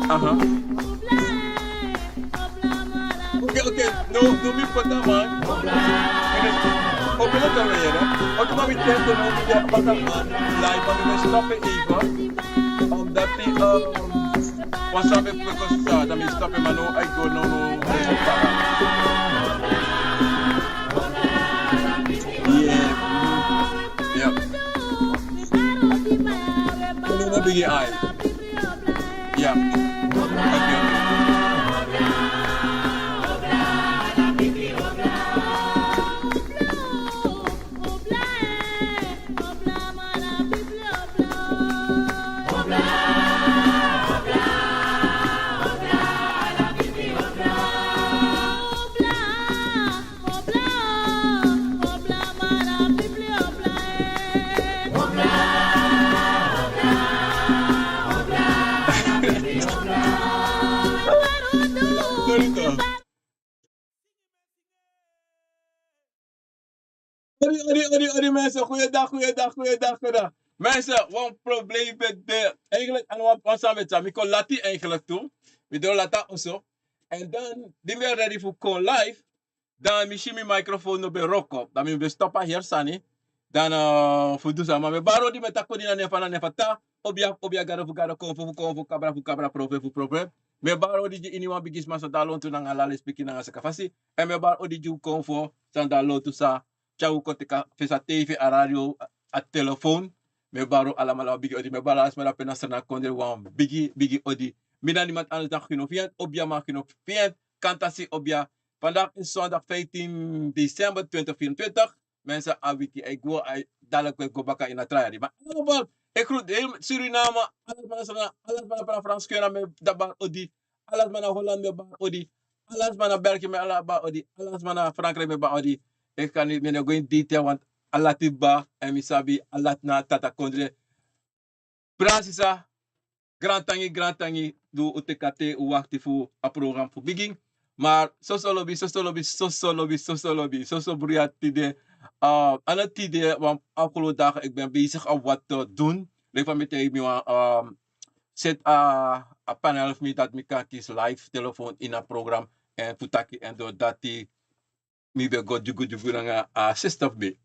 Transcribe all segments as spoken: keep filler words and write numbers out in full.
Aha. Oke, oke. No, no, mi poti a man. Oke, no, no, no, no. Oke, ma mi ten, no, mi ya pasa man. Like, ma mi stop e even. Omdat die, um, wan sani ben kwek, dan mi stop e, ma now I go, no, no. Yeah. Yeah. No, no, bigi eye. Yeah. Okay. Odi, odi, odi, odi, mensen. Goeiedag, goeiedag, goeiedag, goeiedag. Mensen, wan probleem ben de. Eigenlijk, en wan, wan sani ben, mi kon lati eigenlijk tu. Mi doro lati a oso. En dan, di mi ben ready fu kon live, dan mi si mi microfoon no ben wroko. Dan mi ben stop a heri sani. Dan, eh, fu du san, ma mi e bari odi, mi e taki odi na nen fu, na nen fu Tata, obia, obia, Gado fu gado, Konfo fu konfo, Kabra fu kabra, Profeti fu profeti. Mi e bari odi gi iniwan bigisma san de na lontu nanga ala lespeki nanga saka fasi. Èn mi e bari odi gi un Konfo san de na lontu, san tyari un kon teki a fesi a tv, a radio, a, a telefoon. Mi e bari un alamala wan bigi odi. Mi e bari ala sma di de na Sranan kondre wan bigi, bigi odi. Mi na niemand anders dan Gino Fient, obiaman Gino Fient, Kantasi Obia. Vandaag is zondag vijftien december twintig vierentwintig. Mensen, a wiki e gwe, a e, dadelijk e gwe baka ini a tra yari. Ma in ieder geval, ik groet heel Suriname, ala sma na Sranan, ala sma na Frankrijk, mi e bari odi, ala sma na Holland, mi e bari odi, ala sma na België, mi e bari odi, ala sma na Frankrijk, mi e bari odi. Ik kan niet meer go in detail, want a lati baka, èn mi sabi a lati na Tata kondre. Brada, sisa, grantangi, grantangi, di un teki a ten un wakti fu a program fu bigin. Maar soso lobi, soso lobi, soso lobi, soso lobi, soso bruya tide. Eh, a no tide, want afgelopen dagen ik ben bezig om wat te doen. Leki fa mi taigi, mi wani, ehm, set a, a panel fu mi dati mi kan kisi live telefoon ini a program. Èn fu taki, èn doordat mi ben go dyugudyugu nanga a sister fu mi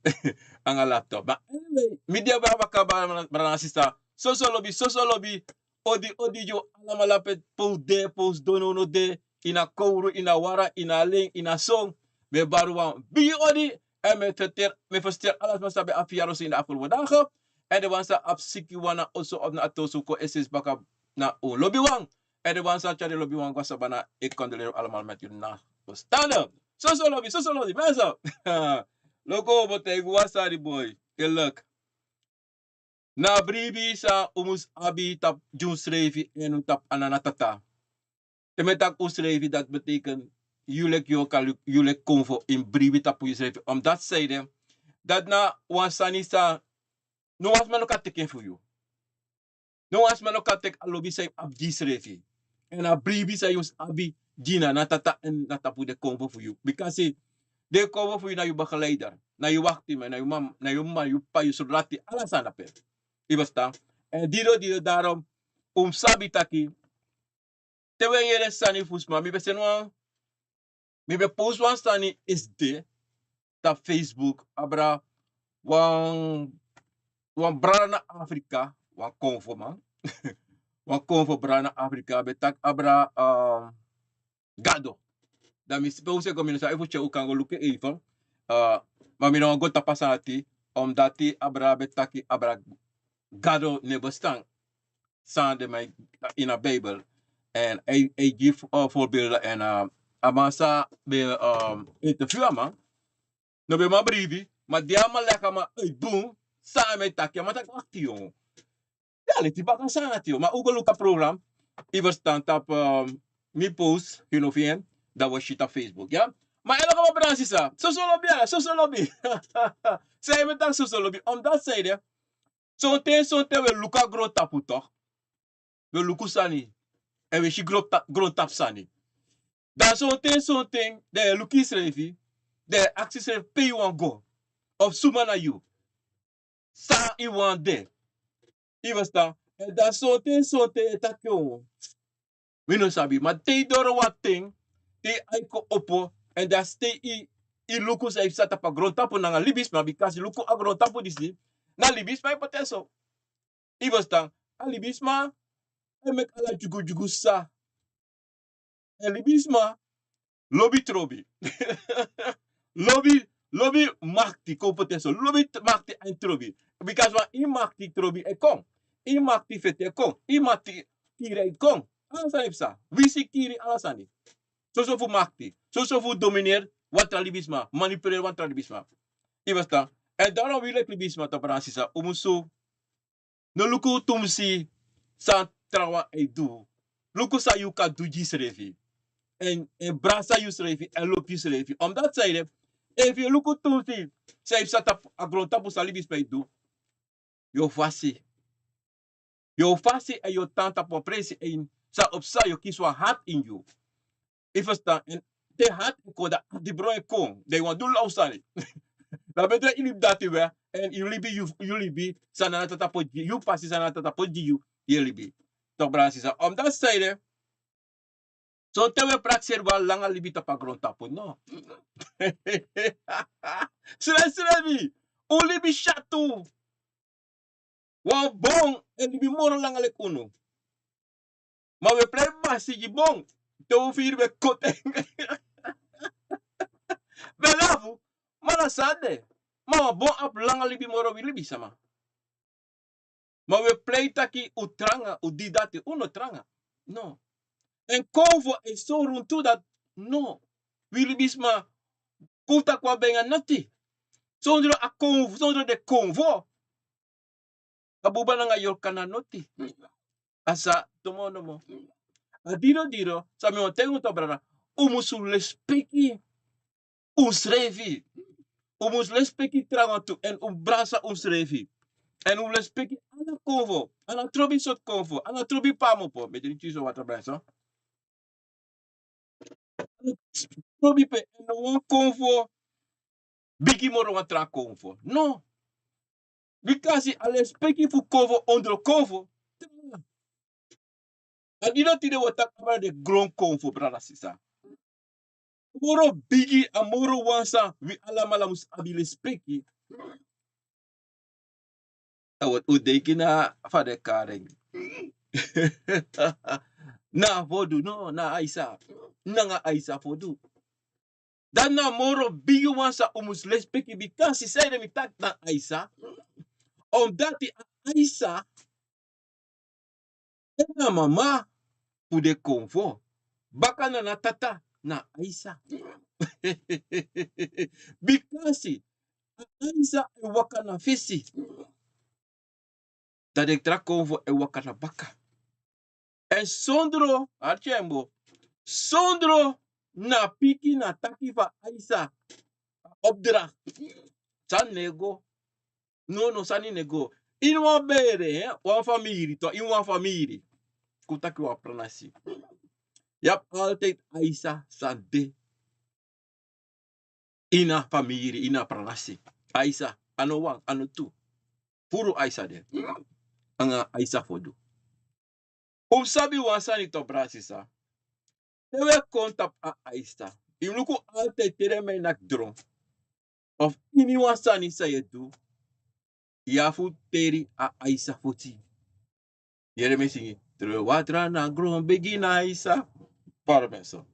nanga laptop. Ma anyway, mi de baka, brada nanga sisa. Soso lobi, soso lobi. Odi, odi gi un alamala pe, pe un de, pe un sidon, no, no de. Ini a kowru, ini a wara, ini a len, ini a son. Mi e bari un wan bigi odi. Èn mi e ferteri, mi e ferteri ala sma san ben abi verjaardag ini a afgelopen dagen. Èn den wan san abi siki wan na oso of na a toso, kon e seti baka na un lobiwan. Èn den wan san tyari den lobiwan go a sabana, ik condoleer u allemaal met uw nabestaanden. Soso lobi, soso lobi, mensen. Luku, mi o taigi un wan sani, boi. Eerlijk. Na a bribi san un mus abi tapu gi unsrefi èn un tapu Anana Tata. Te mi e taki unsrefi, dat betekent yu leki yu o kari yu leki Konfo, ini bribi tapu yusrefi. Omdat, sanede, dati na wan sani san no wan sma no kan teki en fu yu. No wan sma no kan teki a lobi san yu abi gi yusrefi. Èn a bribi san yu mus abi gi Anana Tata èn na tapu den Konfo fu yu. Bikasi den Konfo fu yu na yu begeleider, na yu waktiman, na yu mama, na yu mama, yu p'pa, yu srudati, ala sani dape. Yu e ferstan? Èn didon, didon, daarom un mus sabi taki te un e yere sani fu sma, mi ben seni wan, mi ben post wan sani esde tapu Facebook, abra wan, wan brada na Afrika, wan Konfo man. Wan Konfo brada na Afrika, ben taki abra, um, Gado. Dan mi si pe un seni go, mi no sabi efu un tyari, un kan go luku en even. Uh, ma mi no wani go tapu a sani dati, omdat a brada ben taki abra Gado no e bestaan. San de man ini a Bijbel. Èn a e, a e gi, uh, voorbeelden èn, uh, a man san ben, um, interview a man, no ben man bribi, ma di a man leki a man e bun san a man e taki, a man taki: "Wakti, yongu. Ya, leti baka sani dati, yongu." Ma un go luku a program, yu e ferstan, tapu, um, mi post, yu no feni en, dan un o si en tapu Facebook, ya. Ma en leki a man, brada nanga sisa, soso lobi, ala, soso lobi. San yu e taki soso lobi, omdat, sanede, sonten, sonten un e luku a grontapu, toch? Un e luku sani. Èn un e si gronta-, grontapu sani. Dan sonten sonten dan yu e luku yusrefi, dan yu e aksi yusrefi pe yu wani go, of suma na yu, san yu wani de. Yu ferstan? Èn dan sonten sonten yu e taki, o, mi no sabi. Ma te yu doro wan ten, te yu ai kon opo, èn dan te yu luku san yu psa tapu a grontapu nanga libisma, bika si luku a grontapu disi, na libisma yu poti en so. Yu ferstan? A libisma e meki ala dyugudyugu sa. Èn libisma lobi trobi. Lobi, lobi makti, kon poti en so, lobi makti èn trobi. Bika wan ini makti trobi e kon, ini makti feti e kon, ini makti kiri e kon. Ala sani e psa. Wisi, kiri, ala sani. Soso fu makti, soso fu domineri wan tra libisma, manipuleri wan tra libisma. Yu ferstan? Èn daro wi leki libisma, tapu a sisa, un musu no luku tumsi san trawan e du. Luku san yu kan du gi yusrefi. Èn, èn brasa yusrefi, èn lobi yusrefi. Omdati san ede, efu yu e luku tumsi san yu psa tapu a grontapu, san libisma e du, yu o fasi. Yu o fasi èn yu o tan tapu wan presi, èn san o psa, yu o kisi wan hati ini yu. Yu ferstan? Èn te hati e kon, dan a dibron e kon, dan yu wani du law sani. Dan betre yu libi dati we, èn yu libi, yu, yu libi san Nana Tata poti gi yu, yu pasi san Nana Tata poti gi yu, yu e libi. Tok, brada, sisa, omdati san ede, sonten wi e prakseri wan langa libi tapu a grontapu, no. Srefsrefi, un libi syatu. Wan bon e libi moro langa leki unu. Ma wi e prei basi gi bon, te un firi ben koti en. Wi e lafu, ma na so a de. Ma wan bon abi langa libi moro wi libisma. Ma wi e prei taki un tranga, un didati, un no tranga. No. Èn konfo e sori unu tu dati, no. Wi libisma, kon taki wan benga noti. Sondro a konfo, sondro den konfo, a buba nanga yorka na noti. A sa tomo nomo. A diro diro, san mi wani taigi un, tok brada, un musu lespeki unsrefi. Un musu lespeki trawan tu, èn un brasa unsrefi. Èn un lespeki ala konfo, ala trobi sortu konfo, ala trobi pamopo. Mi e drink wan sani watra, brada, so. Trobi pe, èn no wan konfo bigi moro wan tra konfo. No. Bika si a lespeki fu konfo ondro konfo. A dino tide wi o taki abra den gron konfo, brada, sisa. Moro bigi, a moro wan san wi alamala musu abi lespeki. A word un denki na fa den kari en. Na a fodu, no, na a aisa. Nanga a aisa fodu. Dan na a moro bigi wan san un musu lespeki, bika si san ede mi taki na a aisa. Omdati a aisa en na mama fu den konfo. Baka na Nana Tata na a aisa. Bika si a aisa e waka na fesi, dan den tra konfo e waka na baka. Èn sondro, arki en bun, sondro na piki na taki fu a aisa, a opdracht, sani no e go. No, no, sani no e go. Ini wan bere, eh, wan famiri, to, ini wan famiri. Kon taki wan pranasi. Yu abi altijd aisa san de ini a famiri, ini a pranasi. Aisa, a no wan, a no tu. Furu aisa de. Anga aisa fodu. Un sabi wan sani, tok brada, sisa. Te wi e kon tapu a aisa, yu mus luku altijd te den man e naki dron of ini wan sani san yu e du, yu abi fu teri a aisa foti. Yere mi e singi: Tron watra na gron bigi na aisa. Pardon, mi e so.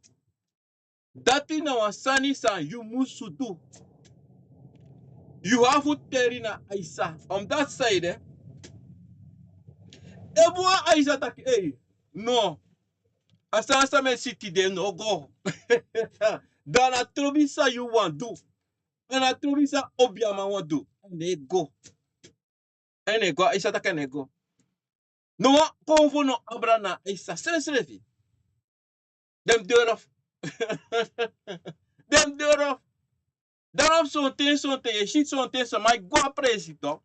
Dati na wan sani san yu musu du. Yu abi fu teri na aisa. Omdati san ede, efu wan aisa taki: ei, no, a sani san mi e si tide no go. Dan na trobi san yu wani du. Dan na trobi san obiaman wani du. A no e go. A no e go, a aisa taki a no e go. No wan konfo no abra na a aisa srefsrefi. Den mus doro. Den mus doro. Daarom sonten sonten yu e si sonten sama e go a presi, tok.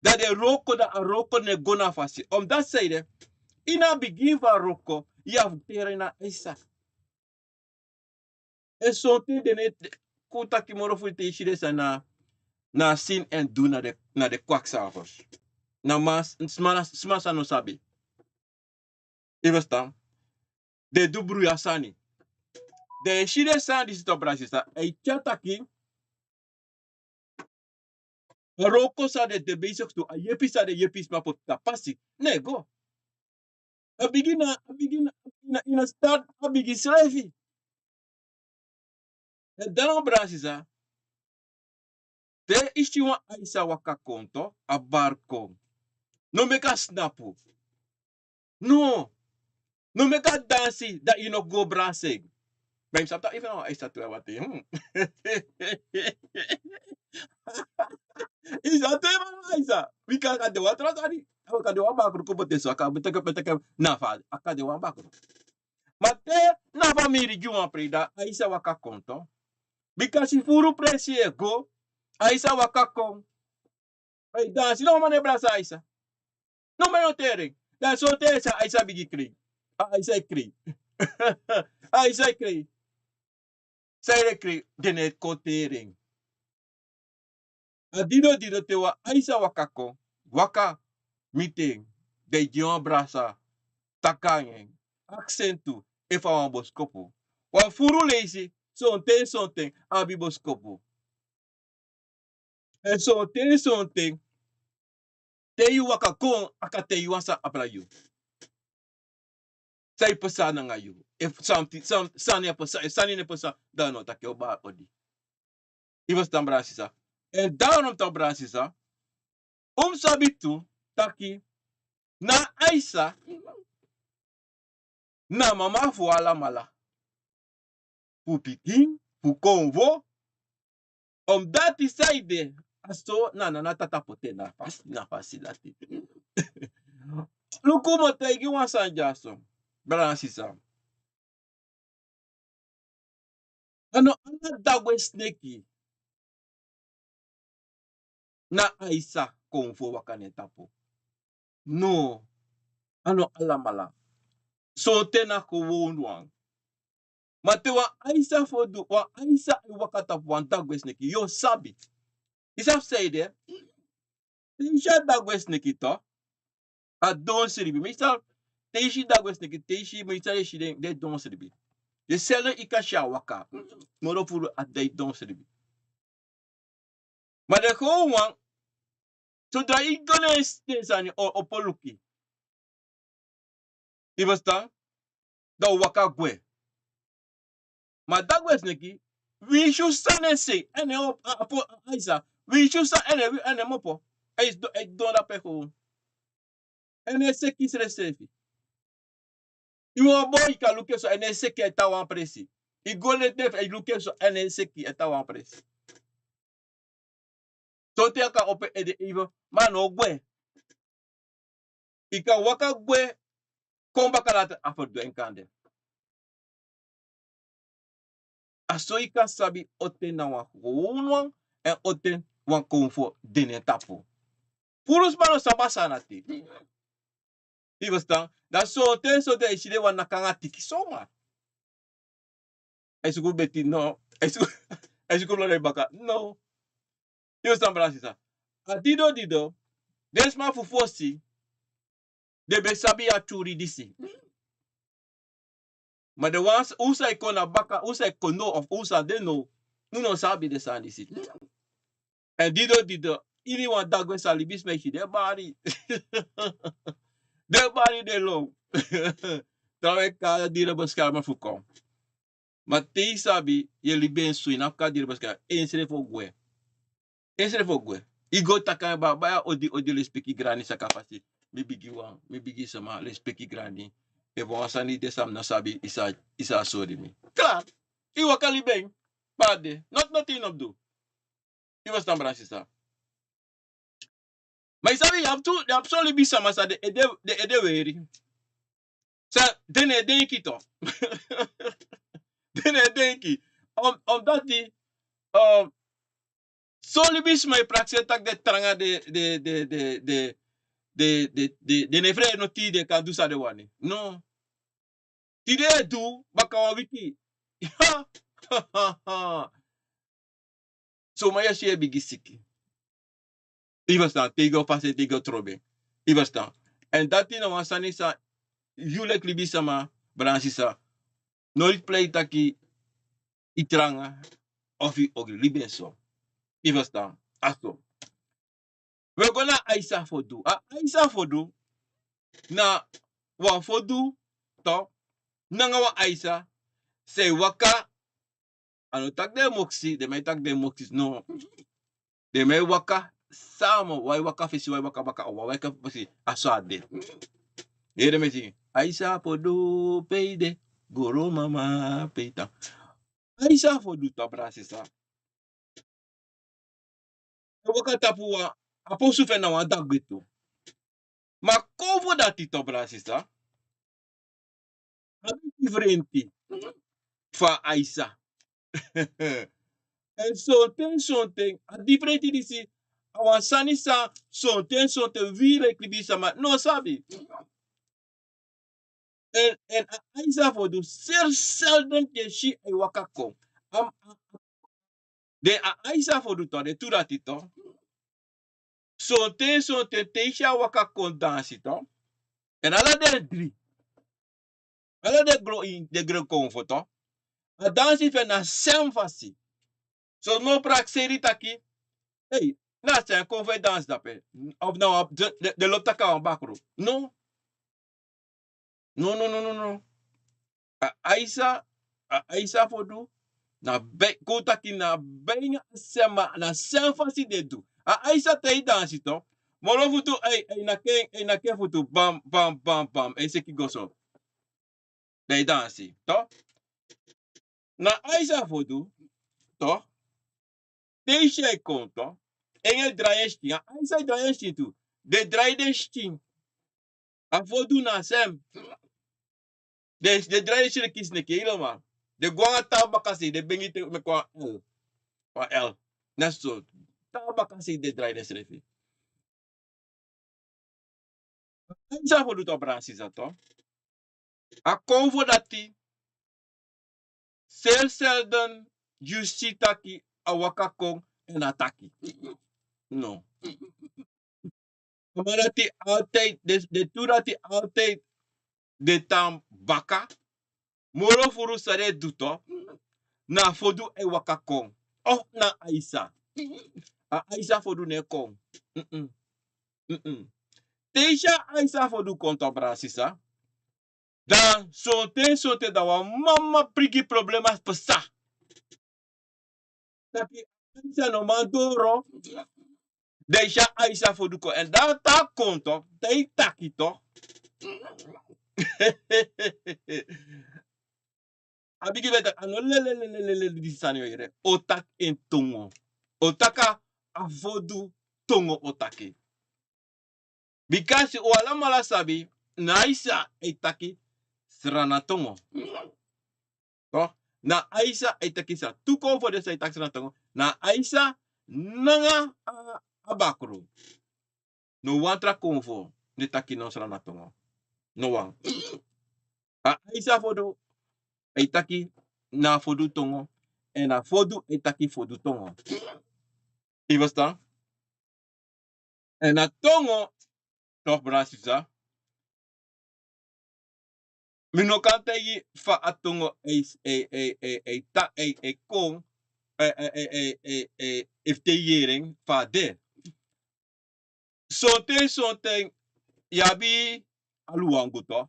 Dan den wroko, dan a wroko no e go na fasi. Omdati san ede, ini a bigin fu a wroko yu abi fu teri na aisa. En sonten den no e kon taki moro fu den, te i si den sani na, na sin en du na den, na den kwaksalvers. Na man, sma, sma san no sabi. I ferstan? Den du bruya sani. Den e si den sani disi tu, brada sisa. A e tyari taki a wroko san den de bezig tu, a yepi san den yepi sma poti na pasi, no e go. A bigin na, a bigin na, a bigin na, ini a start a bigin srefi. En dan, brada sisa, te i si wan aisa waka kon tu, a bari kon. No meki a snapu. No. No meki a dansi, dan i no go brasi en. Ma i sabi taki i fu na wan aisa tu, a wati, hmm. I sabi taki i fu na wan aisa. Bika a kan de wan tra sani. A kan de wan bakru kon poti so, a kan teke, teke na fa, a kan de wan bakru. Ma te na famiri gi wan prei, dan aisa waka kon tu. Bika si furu presi e go, aisa waka kon. A e dansi, no man no e brasi aisa. No man no teri en. Dan sonten san aisa bigin krei. A aisa e krei. A aisa e krei. San e krei, den no e kon teri en. A dido dido te wan aisa waka kon, waka miti en, den e gi en wan brasa, taki nanga en, aksi en tu efu a wani boskopu. Wan furu leisi, sonten, sonten a abi boskopu. En sonten, sonten, te yu waka kon, a kan taigi wan sani abra yu. San e pasa nanga yu. Efu something, some, sani e pasa, efu sani no e pasa, dan no taki o bari odi. I ferstan, brada sisa. En daarom tu, brada sisa, un mus sabi tu taki na aisa na mama fu alamala. Fu pikin, fu konfo. Omdati san ede, a so na nana tata poti en na fasi, na fasi dati. Luku, mi o taigi wan sani dyaso, brada sisa. A no ala dagwe sneki na aisa konfo waka na en tapu. No, a no alamala. Sonten na gewon wan. Ma te wan aisa fu du, wan aisa e waka tapu wan dagwe sneki, yu o sabi. I sabi san ede? Te i si a dagwe sneki tu, a don sribi. Mi sabi, te i si dagwe sneki, te i si, mi sabi, i si den, den don sribi. Den srefi i kan si a waka. Moro furu a de, i don sribi. Ma den gewon wan, sodra i go na en sani, o, opo luku. I ferstan? Dan a o waka gwe. Ma dagwe sneki, winsi un san na en sei, en e opo, a, a, aisa, winsi un san, en e, en e opo. A e sidon, a e sidon drape gewon. En e seki srefsrefi. I wan boi, i kan luku en so, en e seki e tan wan presi. I go leti, i luku en so, en e seki e tan wan presi. Sonten a kan opo en ede even, ma a no o gwe. I kan waka gwe, kon baka, dati a ferdwen kande. A so i kan sabi o ten na wan gewon wan, èn o ten wan konfo de na en tapu. Furu sma no sabi a sani dati. I ferstan? Dan sonten, sonten i si den wani naki nanga tiki soma. A e suku beti, no. A e suku, a e suku blada baka, no. I ferstan, brada sisa? A dido dido, den sma fu fosi, den be sabi a turi disi. Ma den wan, un sa e kon na baka, un sa e kon now, of un sa de now, un no sabi den sani disi. Èn dido dido, iniwan dagwe san libisma e si, den bari. Den bari, den lon. Trawan e kon diri beskermer fu kon. Ma te i sabi, yu e libi en so, i no abi kon diri beskermer, ensrefi o gwe. Ensrefi o gwe. I go taki nanga en baka, baya, odi, odi, lespeki grani, saka fasi. Mi bigi wan, mi bigi sama, lespeki grani. Efu wan sani de san mi no sabi, i sa, i sa sori mi. Klaar. I waka libi en. Bade. Noti, noti i no du. I ferstan, brada sisa? Ma i sabi, yu abi tu, yu abi son libisma san den ede, den ede weri. San den no e denki tu. Den no e denki. Om, omdati, um, son libisma e prakseri taki den tranga, den, den, den no e frede noti, den kan du san den wani. No. Tide e du, baka wan wiki. Ha! So man, yu e si yu e bigin siki. Yu e ferstan, te yu go fasi, te yu go trobi. Yu e ferstan. Èn dati na wan sani san yu leki libisama, brada nanga sisa, no e prei taki yu tranga of yu ogri libi en so. Yu e ferstan? A so. Wi e go na a aisa fodu. A aisa fodu na wan fodu, to, nanga wan aisa san e waka. A no taki den e moksi, den man e taki den e moksi, no. Den man e waka sama, wan e waka fesi, wan e waka baka, wan e waka fesi, a so a de. Yere mi e si, aisa fodu pe i de, goro mama pe i tan. Aisa fodu, to, brada nanga sisa, e waka tapu wan, a posu fu en na wan dagbe tu. Ma kon fu dati, to, brada nanga sisa, a abi difrenti fu a aisa. Èn sonten, sonten, a difrenti disi, a wan sani san sonten, sonten wi leki libisama no sabi. Èn, èn a aisa fodu, seri selden yu e si a e waka kon. Am, a, den a aisa fodu, to, den tu dati, to. Sonten, sonten, te yu si a waka kon dansi, to. Èn ala den dri, ala den gron, den gron konfo, to, a dansi fu en na sem fasi. So no prakseri taki, ei, na a sani kon fu e dansi dape. Of na wan, den, den, den lobi taki a wan bakru. No. No, no, no, no, no. A aisa, a aisa fodu, na be, kon taki na beinga a sem, na sem fasi den du. A aisa te yu dansi, to. Moro futu, ei, ei, na ken, ei, na ken futu, bam, bam, bam, bam, e seki go so. Dan yu dansi, to. Na aisa fodu, to. Te yu si a e kon, to, en e drai en skin. A aisa e drai en skin tu. Den drai den skin. A fodu na sem. Den, den drai den skin leki sneki, helemaal. Den go nanga taa bakasei, den bengi te meki wan L. Wan L. Na so. Taa bakasei den drai densrefi. San yu sa fu du, to, brada nanga sisa, to? A kon fu dati, seri selden yu si taki a waka kon èn a taki. No. A man dati altijd, den, den tu dati altijd den tan baka. Moro furu san den du, to, na a fodu e waka kon. Of na a aisa. A aisa fodu no e kon. Mm-mm. Mm-mm. Te yu si a aisa fodu kon, to, brada nanga sisa, dan sonten, sonten dan wan mama bigi problema pasa. Taki a aisa no man doro. Dan yu si a aisa fodu kon. Èn dan a taki kon, to, dan yu taki, to. A bigi ben taki, a no lele, lele, lele, lele, disi sani yu o yere. O taki en tongo. O taki a fodu tongo o taki. Bikasi u alamala sabi, na aisa e taki Sranan tongo. To, na aisa e taki Sranan. Tu konfo de san e taki Sranan tongo. Na aisa nanga a, a bakru. No wan tra konfo no e taki no Sranan tongo. No wan. A aisa fodu e taki na fodu tongo. Èn a fodu e taki fodu tongo. Yu e ferstan? Èn a tongo, toch, brada nanga sisa, mi no kan taigi fa a tongo e, e, e, e, e, ta, e, e kon, e, e, e, e, e, e, efu te yu yere en fa a de. Sonten, sonten yu abi a luwangu, to.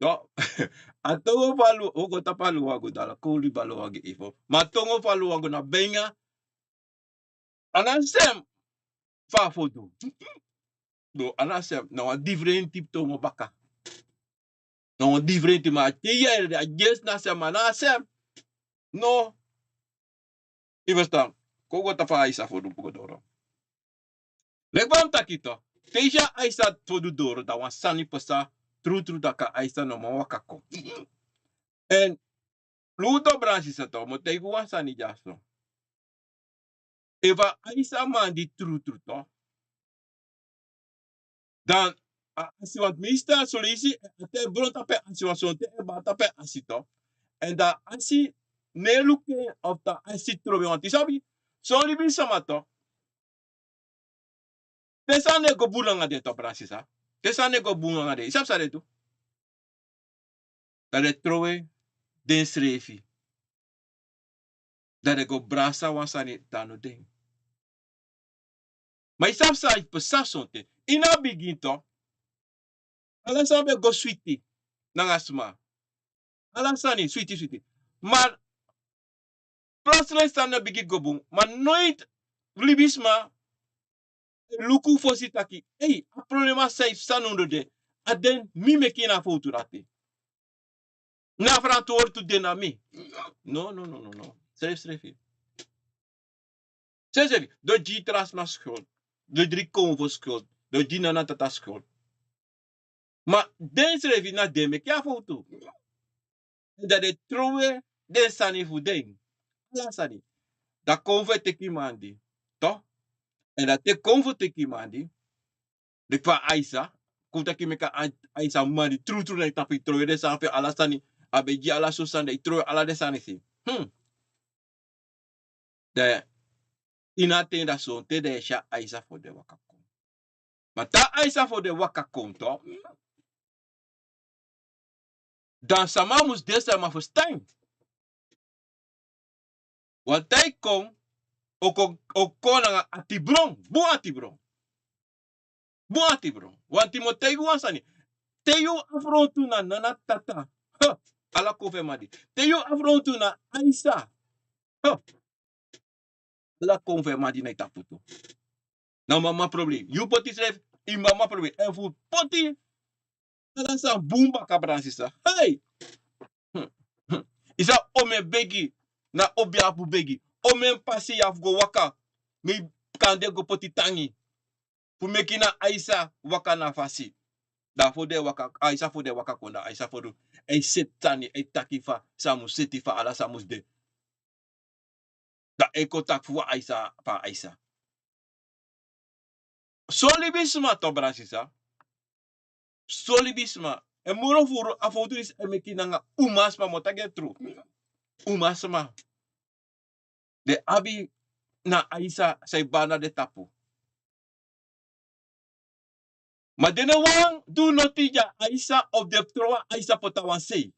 To, a tongo fu a lu, o go tapu a luwangu dala, kon libi a luwangu ifo. Ma a tongo fu a luwangu na beinga a na sem fu a fodu. No, a na sem, na wan difrenti tongo baka. Na wan difrenti, ma te yu yere a dyesi na sem, a na sem. No. Yu e ferstan? Kon go tapu a aisa fodu fu go doro. Leki fa mi taki, to, te yu si a aisa fodu doro, dan wan sani pasa, trutru, taki a aisa no man waka kon. Èn luku, to, brada nanga sisa, to, mi o taigi wan sani dyaso. Efu a aisa man de trutru, to, dan a asi, want meestal son leisi a te bron tapu en asi, want sonten e bari tapu en asi, to. Èn dan a asi no e luku en of dan a e si trowe wanten. Yu sabi, son libisma to, te sani no e go bun nanga den to, brada sisa. Te sani no e go bun nanga den, yu sabi san den e du? Dan den trowe densrefi. Dan den go brasa wan sani dan no den. Ma yu sabi san e pasa sonten? Ini a bigin to, ala sani ben go switi nanga sma. Ala sani switi switi. Ma plotseling sani no bigin go bun. Ma noiti libisma e luku fosi taki: ei, a problema san e pasa na ondro de, a den mi meki na fowtu dati. Na frantwortu de na mi. No, no, no, no, no. Srefsrefi. Srefsrefi. Den o gi tra sma skuld. Den o gi konfo skuld. Den o gi nana tata skuld. Ma densrefi na den meki a fowtu. Dan den trowe den sani fu den. Ala sani. Dan konfo e teki mandi. To? Èn dan te konfo teki mandi, leki fa Aisa, kon taki meki a, Aisa mandi trutru na yu tapu, yu trowe den sani fu en, ala sani. A ben gi ala so sani, dan yu trowe ala den sani fu en. Hmm. Dan ini a ten dati sonten dan yu e si a Aisa fu den waka kon. Ma te a Aisa fu den waka kon to, dan sama mus de sama fu stan. Wan ten yu kon, o kon, o kon nanga atibron, bun atibron. Bun atibron. Wan ten mi o taigi wan sani. Te yu afrontu na nana tata, ha, ala kon fu en mandi. Te yu afrontu na Aisa, ha, ala kon fu en mandi na yu tapu tu. Na mama problem. Yu poti srefi, yu mama problem. Èn fu poti ala sani bun baka, brada sisa. Hey! Hmm, hmm. Yu sabi omeni begi, na obiapu begi. Omeni pasi yu abi fu go waka. Mi kande go poti tangi fu meki na Aisa waka na fasi. Dan fu den waka, Aisa fu den waka kon, dan Aisa fu du, e seti sani, e taki fa san mus seti, fa ala san mus de. Dan e kon taki fu Aisa, fa Aisa. So libisma to, brada sisa. So libisma. Èn moro furu a fowtu disi e meki nanga umasma, mi o taki en tru. Umasma. Den abi na Aisa san e bari na den tapu. Ma den no wani du noti gi Aisa of den trowe Aisa poti a wan sei.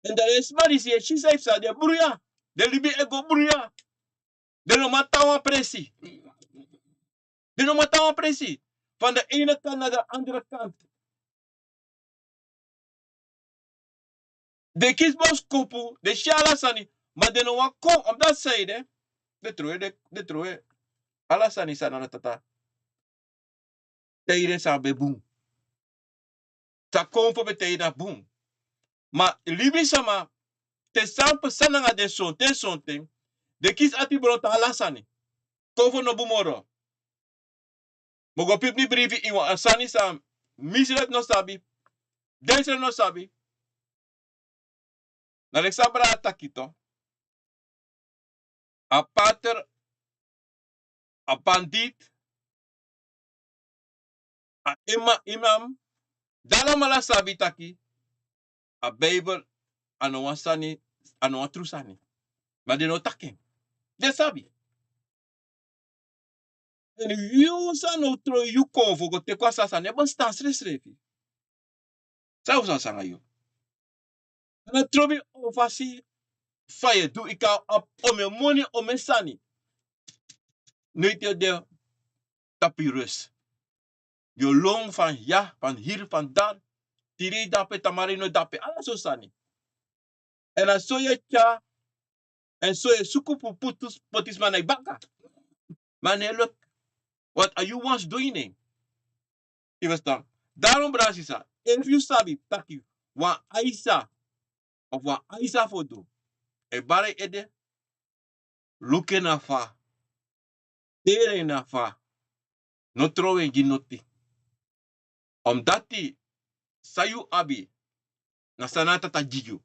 Èn dan den sma disi e si san e psa, den bruya. Den libi e go bruya. Den no man tan wan presi. Den no man tan wan presi. Van de ene kant na de andere kant. Den kisi boskopu, den si ala sani, ma den no wani kon, omdat san ede, den trowe, den, den trowe ala sani san nana tata taigi den san ben bun. San konfo ben taigi den a bun. Ma libisma, te san pasa nanga den sonten sonten, den kisi atibron tan ala sani. Konfo no bun moro. Mi o go pipi mi bribi ini wan sani san misrefi no sabi, densrefi no sabi. Na leki san brada taki to. A pater, a bandit, a ima-, imam, den alamala sabi taki a Bijbel a no wan sani, a no wan tru sani. Ma den no taki en. Den sabi. Èn yu san no trowe yu konfo go teki wan sani san no e bestaan srefsrefi. San yu o sani nanga yu? A no trobi o fasi fa yu e du, yu kan abi omeni moni, omeni sani. Noiti yu o de tapu yu rust. Yu o lon fan ya, fan hiri, fan dari. Tide yu de ape, tamara yu no de ape. Ala so sani. Èn na so yu e tyari, èn so yu e suku fu poti, poti sma na yu baka. Ma a no e luku. Want a yu wani sidon ini en. Yu ferstan? Daarom, brada sisa, efu yu sabi taki wan Aisa of wan Aisa fu du e bari ede, luku en na fa, teri en na fa, no trowe en gi noti. Omdati san yu abi, na san nana tata gi yu.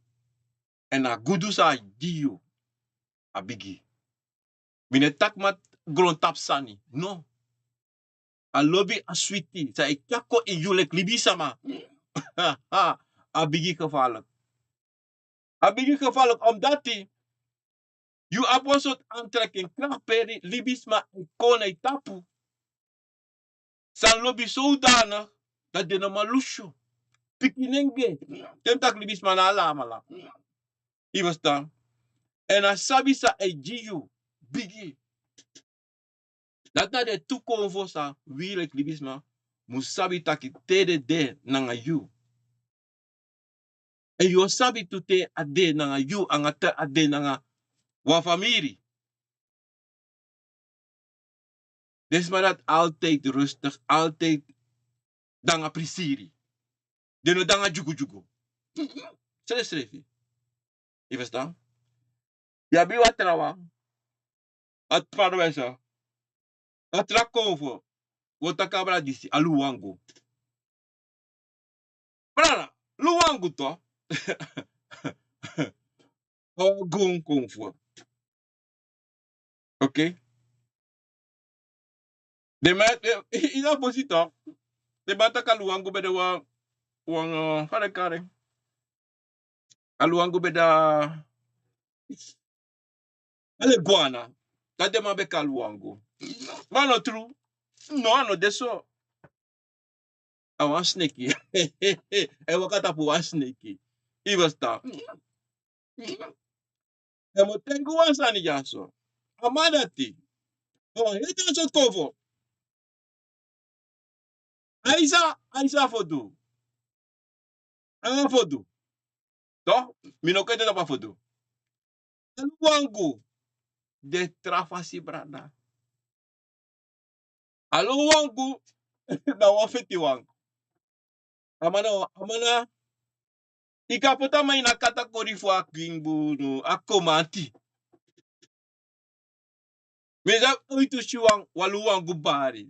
Èn a gudu san a gi yu, a bigi. Mi no e taki mati grontapu sani, no. A lobi, a switi, san e tyari kon ini yu leki libisma, a bigi gevaarlijk. A bigi gevaarlijk, omdat yu abi wan sortu aantrekkingskracht pe libisma e kon na yu tapu. San lobi zodanig dati den no man lusu yu. Pikinenge, te mi taki libisma na alamala. Yu e ferstan? Èn a sabi san a e gi yu bigi. Dati na den tu konfo san wi leki libisma mu sabi taki te den de nanga yu. Èn yu o sabi tu te a de nanga yu anga te a de nanga wan famiri. Den sma dati altijd rustig, altijd de nanga prisiri. Den no de nanga dyugudyugu. Srefsrefi. Yu e ferstan? Yu abi wan tra wan. A tra wan so. A tra konfo. Wi o taki abra disi, a Luwangu. Brada, Luwangu tu. O gun konfo. Oké. Den man, den, yu sabi fosi tu. Den man taki a Luwangu ben de wan, wan, eh, fa den e kari en. A Luwangu ben de a, a Leguana. Dati den man ben e kari Luwangu. Ma a no tru. No, a no de so. A wan sneki. A e waka tapu wan sneki. Yu e ferstan? Èn mi o taigi wan sani dyaso. A man dati, a wan heri sortu konfo. Aisa, Aisa Fodu. Anga Fodu. Toch, mi no kan ete tapu a Fodu. A Luwangu de tra fasi, brada. A Luwangu na wan feti wan. A man na, a man na, yu kan poti a man ini a katakori fu a kwin bunu, a komanti. Mi sabi oiti si wan, wan Luwangu bari.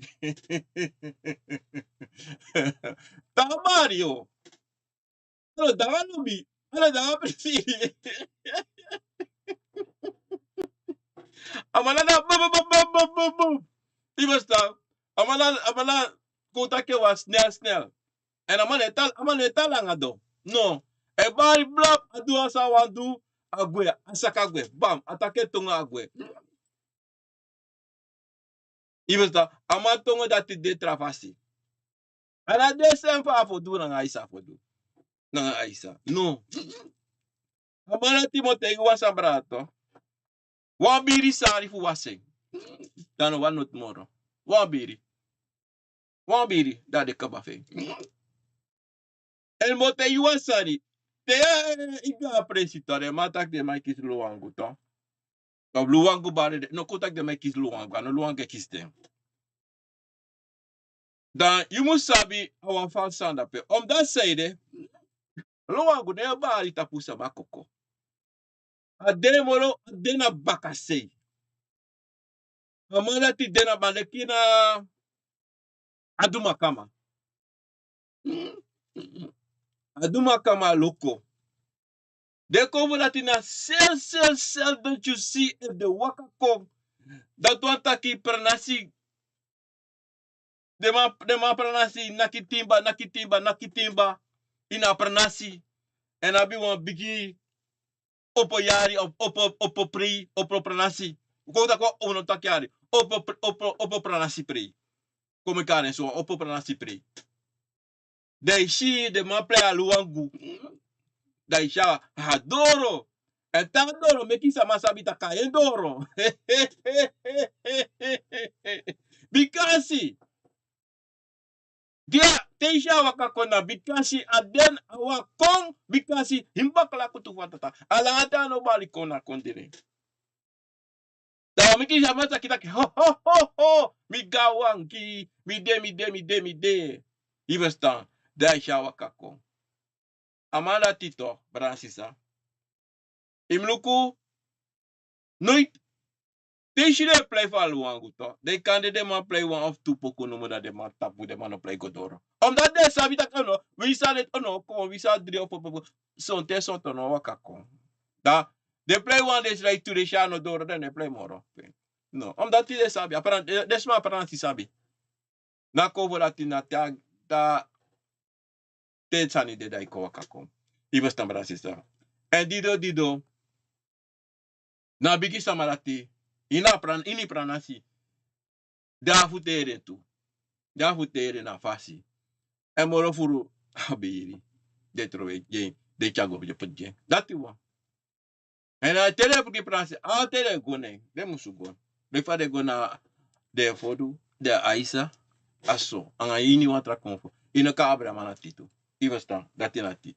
Taa bari, yo. A no de nanga lobi, a no de nanga prisiri. A man na bum, bum, bum. Yu e ferstan? A man na, a man na kon taki en wan snel, snel. Èn a man no e tan, a man no e tan langa doro. No. A e bari blap, a du san a wani du, a gwe, a saka gwe. Bam, a taki en tongo, a gwe. Yu e ferstan? A man tongo dati de tra fasi. A no de sen fa a Fodu nanga Aisa Fodu. Nanga Aisa. No. A man dati, mi o taigi wan sani, brada, toch. Wan biri sari fu wasi en. Dan a no wani noti moro. Wan biri. Wan biri, dan a de kaba fu en. Èn mi o taigi wan sani. Te yu go a presi, toch, den man taki den man e kisi Luwangu, toch. Of Luwangu bari den, no, kon taki den man e kisi Luwangu, a no Luwangu e kisi den. Dan yu mu sabi a wan falsi sani dape. Omdati san ede, Luwangu no e bari tapu sama koko. A de moro, a de na bakasei. A man dati de na baka leki na a dumakama. A dumakama loko. Den konfo dati na sel, sel, sel, dati yu si, efu den waka kon, dati wani taki pranasi. Den man, den man pranasi, naki timba, naki timba, naki timba. Ini a pranasi. Èn abi wan bigi opo yari, op-, opo, opo prei, opo pranasi. Kon taki wan ono taki yari. Opo pr-, opo, opo pranasi prei. Kon mi kari en so, opo pranasi prei. Dan yu si den man prei a Luwangu. Dan yu si a doro. Èn te a doro, meki sama sabi taki a en doro. Bikasi dia, te yu si a waka kon na bikasi a den a waka kon, bikasi yu mus bakala kutu fu a Tata. A langa ten a no bari kon na kondre. Dan a meki sama taki taki, ho, ho, ho, ho, mi gawangi, mi de, mi de, mi de, mi de. Yu e ferstan? Dan yu si a waka kon. A man dati tu, brada, sisa. Yu mus luku, noiti. Te yu si den e prei fu a Luwangu tu, den kan de den man prei wan of tu poku nomo, dan den man tapu, den man no prei go doro. Omdati den sabi taki, oh no, wi sa leti, oh no, kon, wi sa dri, oh, po, po, po. Sonten sonten no waka kon. Dan den prei wan dei, dei tu, den si a no doro, dan den prei moro. No, omdati den sabi, a pran-, den, den sma pranasi sabi. Na kon fu dati na te a, te sani de, dan yu kon waka kon. Yu e ferstan, brada, sisa? Èn dido dido, na bigi sama dati, ini a pran-, ini pranasi, den abi fu tere tu. Den abi fu tere na fasi. Èn moro furu abi iri. Den trowe den, den tyari go fu den poti gi en. Dati wan. Èn a tere fu gi pranasi, a tere go na en, den musu go. Den fa den go na den fodu, den Aisa, a so, anga ini wan tra konfo. I no kan abra man na titu. I ferstan, dati na ti.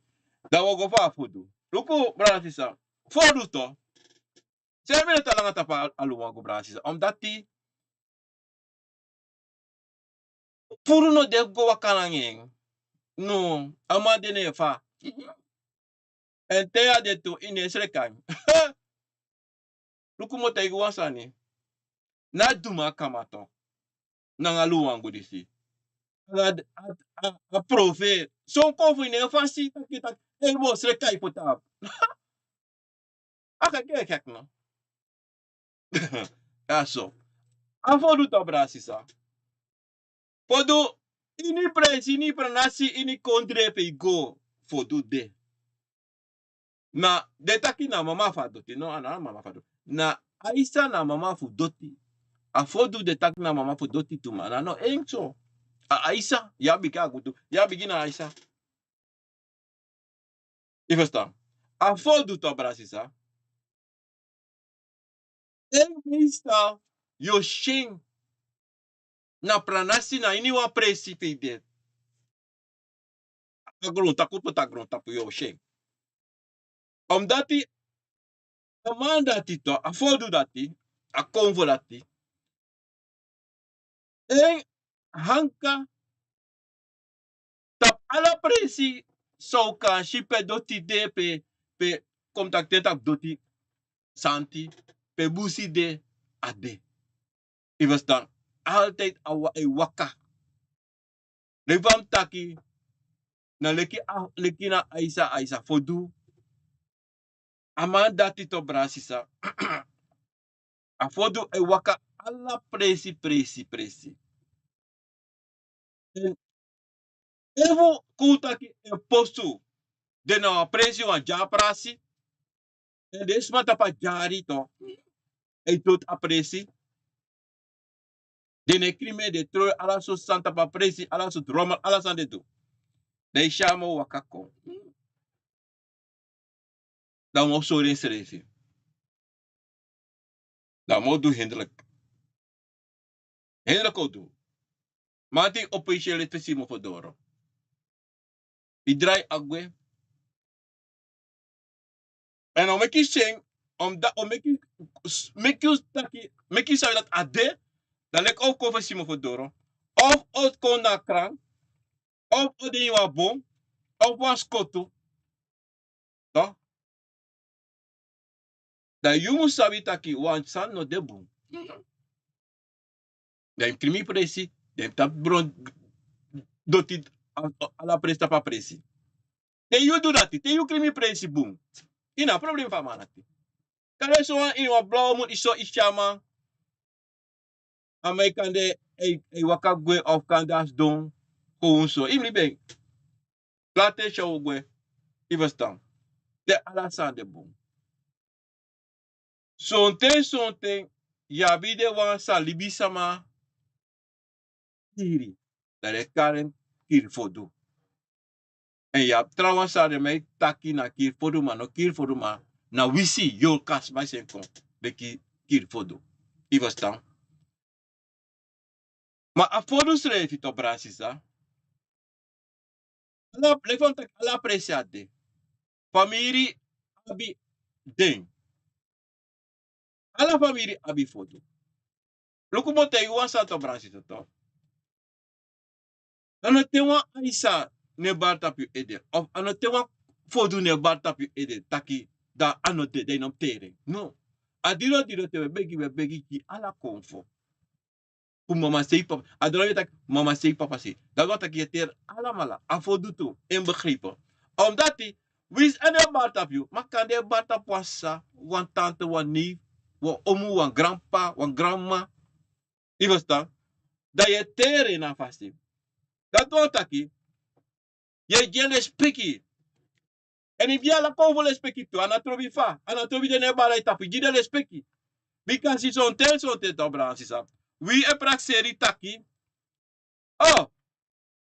Dan wi o go fu a fodu. Luku, brada sisa. Fodu to. Seri mi no tan langa tapu a, a luwan go, brada sisa. Omdati furu no de fu go waka nanga en. No, a man de na en fa. Èn te a de tu, i no e sreka en. Luku, mi o taigi wan sani. Na duma kamato. Nanga luwan go disi. A, a, a, a profe. Son kon fu i no e fasi, taki, taki. Ei, mi o sreka i poti apu. A kan keke no. Ya so. A fodu to, brada sisa. Fodu, ini presi, ini pranasi, ini kondre pe i go. Fodu de. Na, den taki na mama fu a doti. No, a no mama fu a doti. Na Aisa na mama fu doti. A fodu den taki na mama fu doti tu, ma na no en so. A Aisa, ya bigi a gudu. Ya bigi na Aisa. I ferstan. A fodu to, brada sisa. En meestal, yu o si en na pranasi, na ini wan presi pe i de. A grontapu, poti a grontapu, yu o si en. Omdati a man dati to, a fodu dati, a konfo dati, en hanka tapu ala presi san un kan si, pe doti de, pe, pe kon taki ten tapu doti santi, pe busi de, a de. I ferstan, altijd a wa-, e waka. Leki fa mi taki, na leki a, leki na Aisa, Aisa fodu. A man dati to, brada sisa. A fodu e waka ala presi, presi, presi. Èn efu kon un taki en postu de na wan presi, wan dyaprasi. Èn den sma tapu a dyari to, e doti a presi. Den no e krimi en, den trowe ala sortu sani tapu a presi, ala sortu romel, ala sani den du. Dan i si a man o waka kon. Dan a man o sori ensrefi. Dan a man o du hinderlijk. Hinderlijk o du. Manti, opo i si en leti fu Simon Fodoro. I drai a gwe. Èn a o meki i si en, omda-, a o meki, meki i taki, meki i sabi dati a de, dan leki a o kon fu Simon Fodoro. Of a o kon na a kran, of a o de ini wan bon, of wan skotu. Toch? Dan yu mus sabi taki wan sani no de bun. Dan yu krimi presi, dan yu tapu bron doti, a, a, ala presi tapu a presi. Te yu du dati, te yu krimi presi bun. I no abi problem fu a man dati. Kande so wan ini wan blaw mun, i so i si a man. A man e kande e, e waka gwe of kande a sidon kon so. I mus libi en. Plante si a o gwe. I ferstan. Te ala sani de bun. Sonten, sonten, yu abi den wan san libisama kiri. Dan den e kari en kiri fodu. Èn yu abi trawan san den man e taki na kiri fodu, ma no kiri fodu, ma na wisi yorka sma e seni kon. Leki kiri fodu. I ferstan. Ma a fodu srefi, toch, brada sisa. Ala, leki fa mi taki, ala presi a de. Famiri abi den. Ala famiri abi fodu. Luku, mi o taigi wan sani, toch, brada sisa, toch. A no te wan Aisa no e bari tapu yu ede, of a no te wan fodu no e bari tapu yu ede, taki dan a no de, dan yu no mus tere en. No. A didon didon te wi e begi, wi e begi gi ala konfo. Fu mama sei, papa. A doro yu e taki mama sei, papa sei. Dan wi e taki yu e tere alamala. A fodu tu, en begrijpen. Omdati, winsi a no e bari tapu yu, ma kande a e bari tapu wan sisa, wan tante, wan neef, wan omu, wan granpa, wan granma. I ferstan? Dan yu e tere en na a fasi. Dati wani taki, yu e gi en lespeki. Èn efu yu gi ala konfo lespeki tu, a no trobi fa, a no trobi den no e bari a yu tapu, gi den lespeki. Bika si sonten, sonten tu, a brada, sisa. Wi e prakseri taki, o,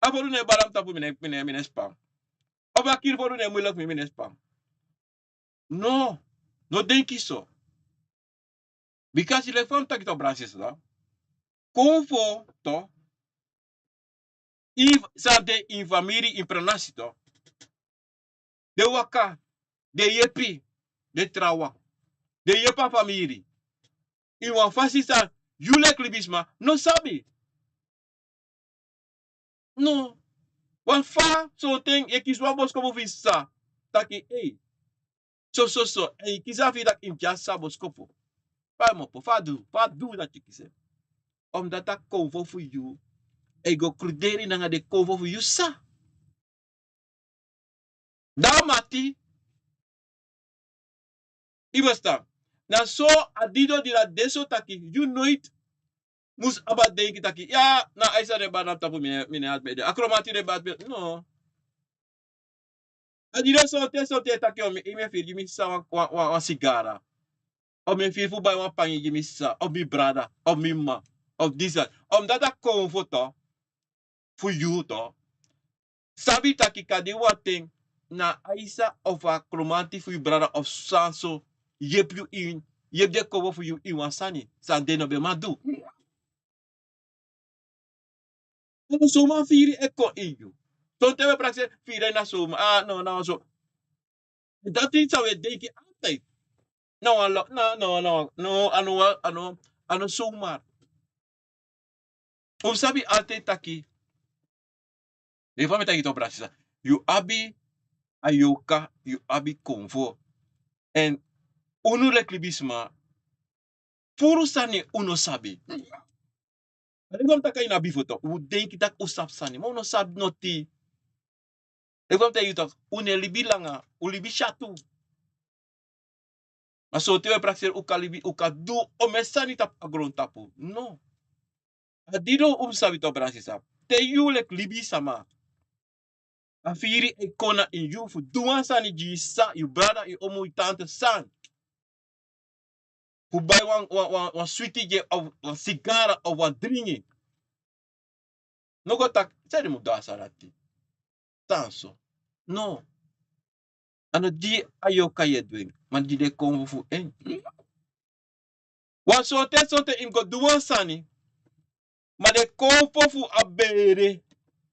a fodu no e bari a mi tapu, mi no e, mi no e, mi no e span. Of a kiri fodu no e muilek fu mi, mi no e span. No, no denki so. Bika si leki fa mi taki tu, a brada, sisa. Konfo tu, ini san de ini famiri, ini pranasi tu. Den waka, den yepi, den trawan, den yepi a famiri. Ini wan fasi san yu leki libisma no sabi. No. Wan fa sonten yu e kisi wan boskopu fu yu sisa. Taki, ei. So, so, so. Èn yu kisi a firi taki yu mus tyari sisa boskopu. Fa yu mu opo, fa a du, fa a du dati yu kisi en. Omdat a konfo fu yu e go kruderi nanga den konfo fu yu sisa. Dan mati, yu ferstan. Na so a didon di dati de so taki, yu noiti mus abi a denki taki, ya, na Aisa den bari na mi tapu, mi no e, mi no e hati mi ede. A Kromanti den bari na mi, no. A didon sonten, sonten e taki, o mi, yu mu e firi gi mi sisa wan, wan, wan, wan sigara. O mi e firi fu bai wan pangi gi mi sisa, o mi brada, o mi m'ma, o disi. Omdat a konfo tu fu yu tu. Sabi taki kande wan ten na Aisa of a Kromanti fu yu brada of san so yepi yu ini, yepi den konfo fu yu ini wan sani san den no ben man du. A no so wan firi e kon ini yu. Sonten wi e prakseri firi na so wan, a no, na so. Dati san wi e denki altijd. Na wan lo, no, no, no, no, a no wan, a no, a no so wan. Un sabi altijd taki, efu a mi e taki tu, brada, sisa, yu abi a yorka, yu abi konfo. Èn unu leki libisma, furu sani un no sabi. A leki fa mi taki a ini a bifo tu, un denki taki un sabi sani, ma un no sabi noti. Efu a mi e taki tu, un no e libi langa, un libi syatu. Ma sonten wi e prakseri un kan libi, un kan du omeni sani tapu a grontapu. No. A didon un mus sabi tu, brada, sisa. Te yu leki libisma, a firi e kon na ini yu fu du wan sani gi yu sisa, yu brada, yu omu, yu tante, san. Fu bai wan, wan, wan, wan switi gi en, of wan sigara, of wan dringi. No go taki, san ede mi du a sani dati? Tan so. No. A no gi a yorka yu e du en, ma gi den konfo fu en. Wan sonten, sonten yu mus go du wan sani, ma den konfo fu a bere,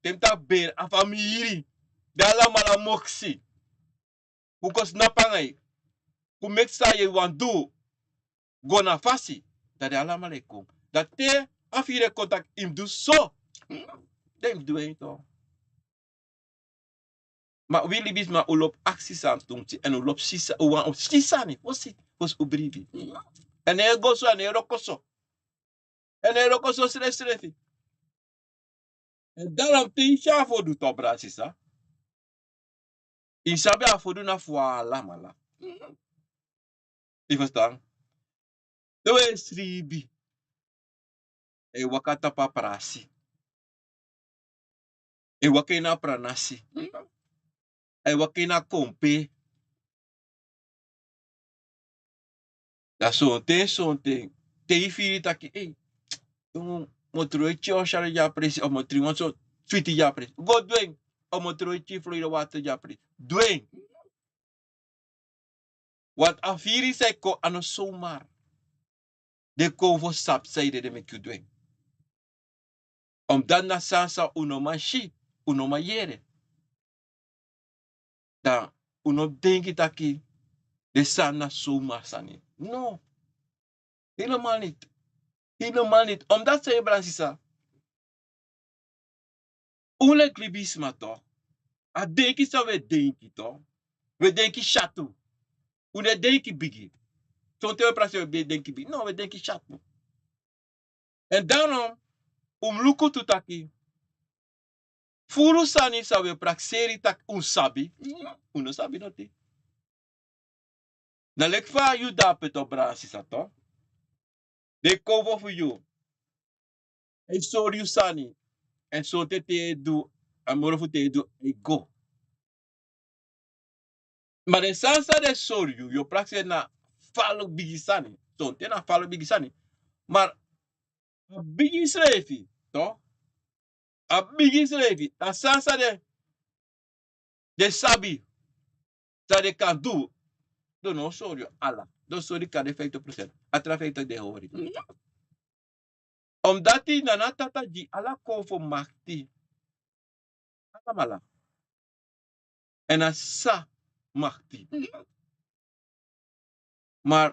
te mi taki bere, a famiri, den alamala moksi. Fu kon snapu anga yu, fu meki san yu wani du go na fasi, dan den alamala e kon. Dan te a firi e kon taki yu mus du so, dan yu mus du en tu. Ma wi libisma, un lobi aksi sani tu, èn un lobi si sani, un wani si sani fosi, fosi un bribi. Èn a e go so, a e wroko so. A e wroko so srefsrefi. Èn dan te yu si a fodu tu, brada, sisa, yu sabi a fodu na fu alamala. Yu ferstan? Te un e sribi, a e waka tapu a prasi, a e waka ini a pranasi, a e waka ini a kompe. Dan sonten, sonten, te yu firi taki, ei, un mu tron wan tyari syari gi a presi, of mu tron wan so switi gi a presi, go du en. Of mu tron wan tyari fluide water gi a presi, du en. Want a firi san e kon, a no somar. Den konfo sabi san ede den meki un du en. Omdat na sani san un no man si, un no man yere. Dan un no denki taki den sani na somar sani. No. Helemaal niet. Helemaal niet. Omdat san, yu brada, sisa, un leki libisma tu, a denki san un e denki tu, un e denki syatu. Un no e denki bigi. Sonten un e prakseri un e denki bigi. No, un e denki syatu. Èn dan no, un mus luku tu taki furu sani san un e prakseri taki un sabi, un no sabi noti. Na leki fa yu de ape tu, brada, sisa, tu, den konfo fu yu e sori yu sani, èn sonten te yu e du, a moro fu te yu e du, a e go. Ma den sani san den sori yu, yu o prakseri na fala bigi sani. Sonten na fala bigi sani. Ma a bigi srefi, to? A bigi srefi, a sani san den, den sabi, san den kan du, den no o sori yu ala. Den o sori kande fiftig procent. A tra fiftig den hori. Omdati na a Tata gi ala konfo makti. Alamala. Èn a sa makti. Ma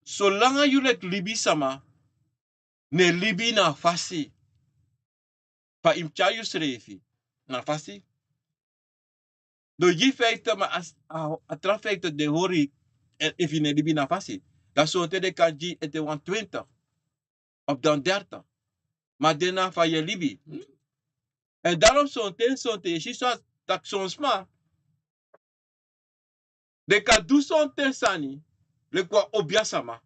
solanga yu leki libisama, ne libi na a fasi. Fa yu mus tyari yusrefi na a fasi. Den o gi fiftig, ma a, a tra fiftig den hori, eh, efu yu no e libi na a fasi. Dan sonten den kan gi ete wan twintig of dan dertig. Ma den na fa yu e libi. Èn daarom sonten, sonten yu e si taki son sma, den kan du sonten sani, leki wan obiasama.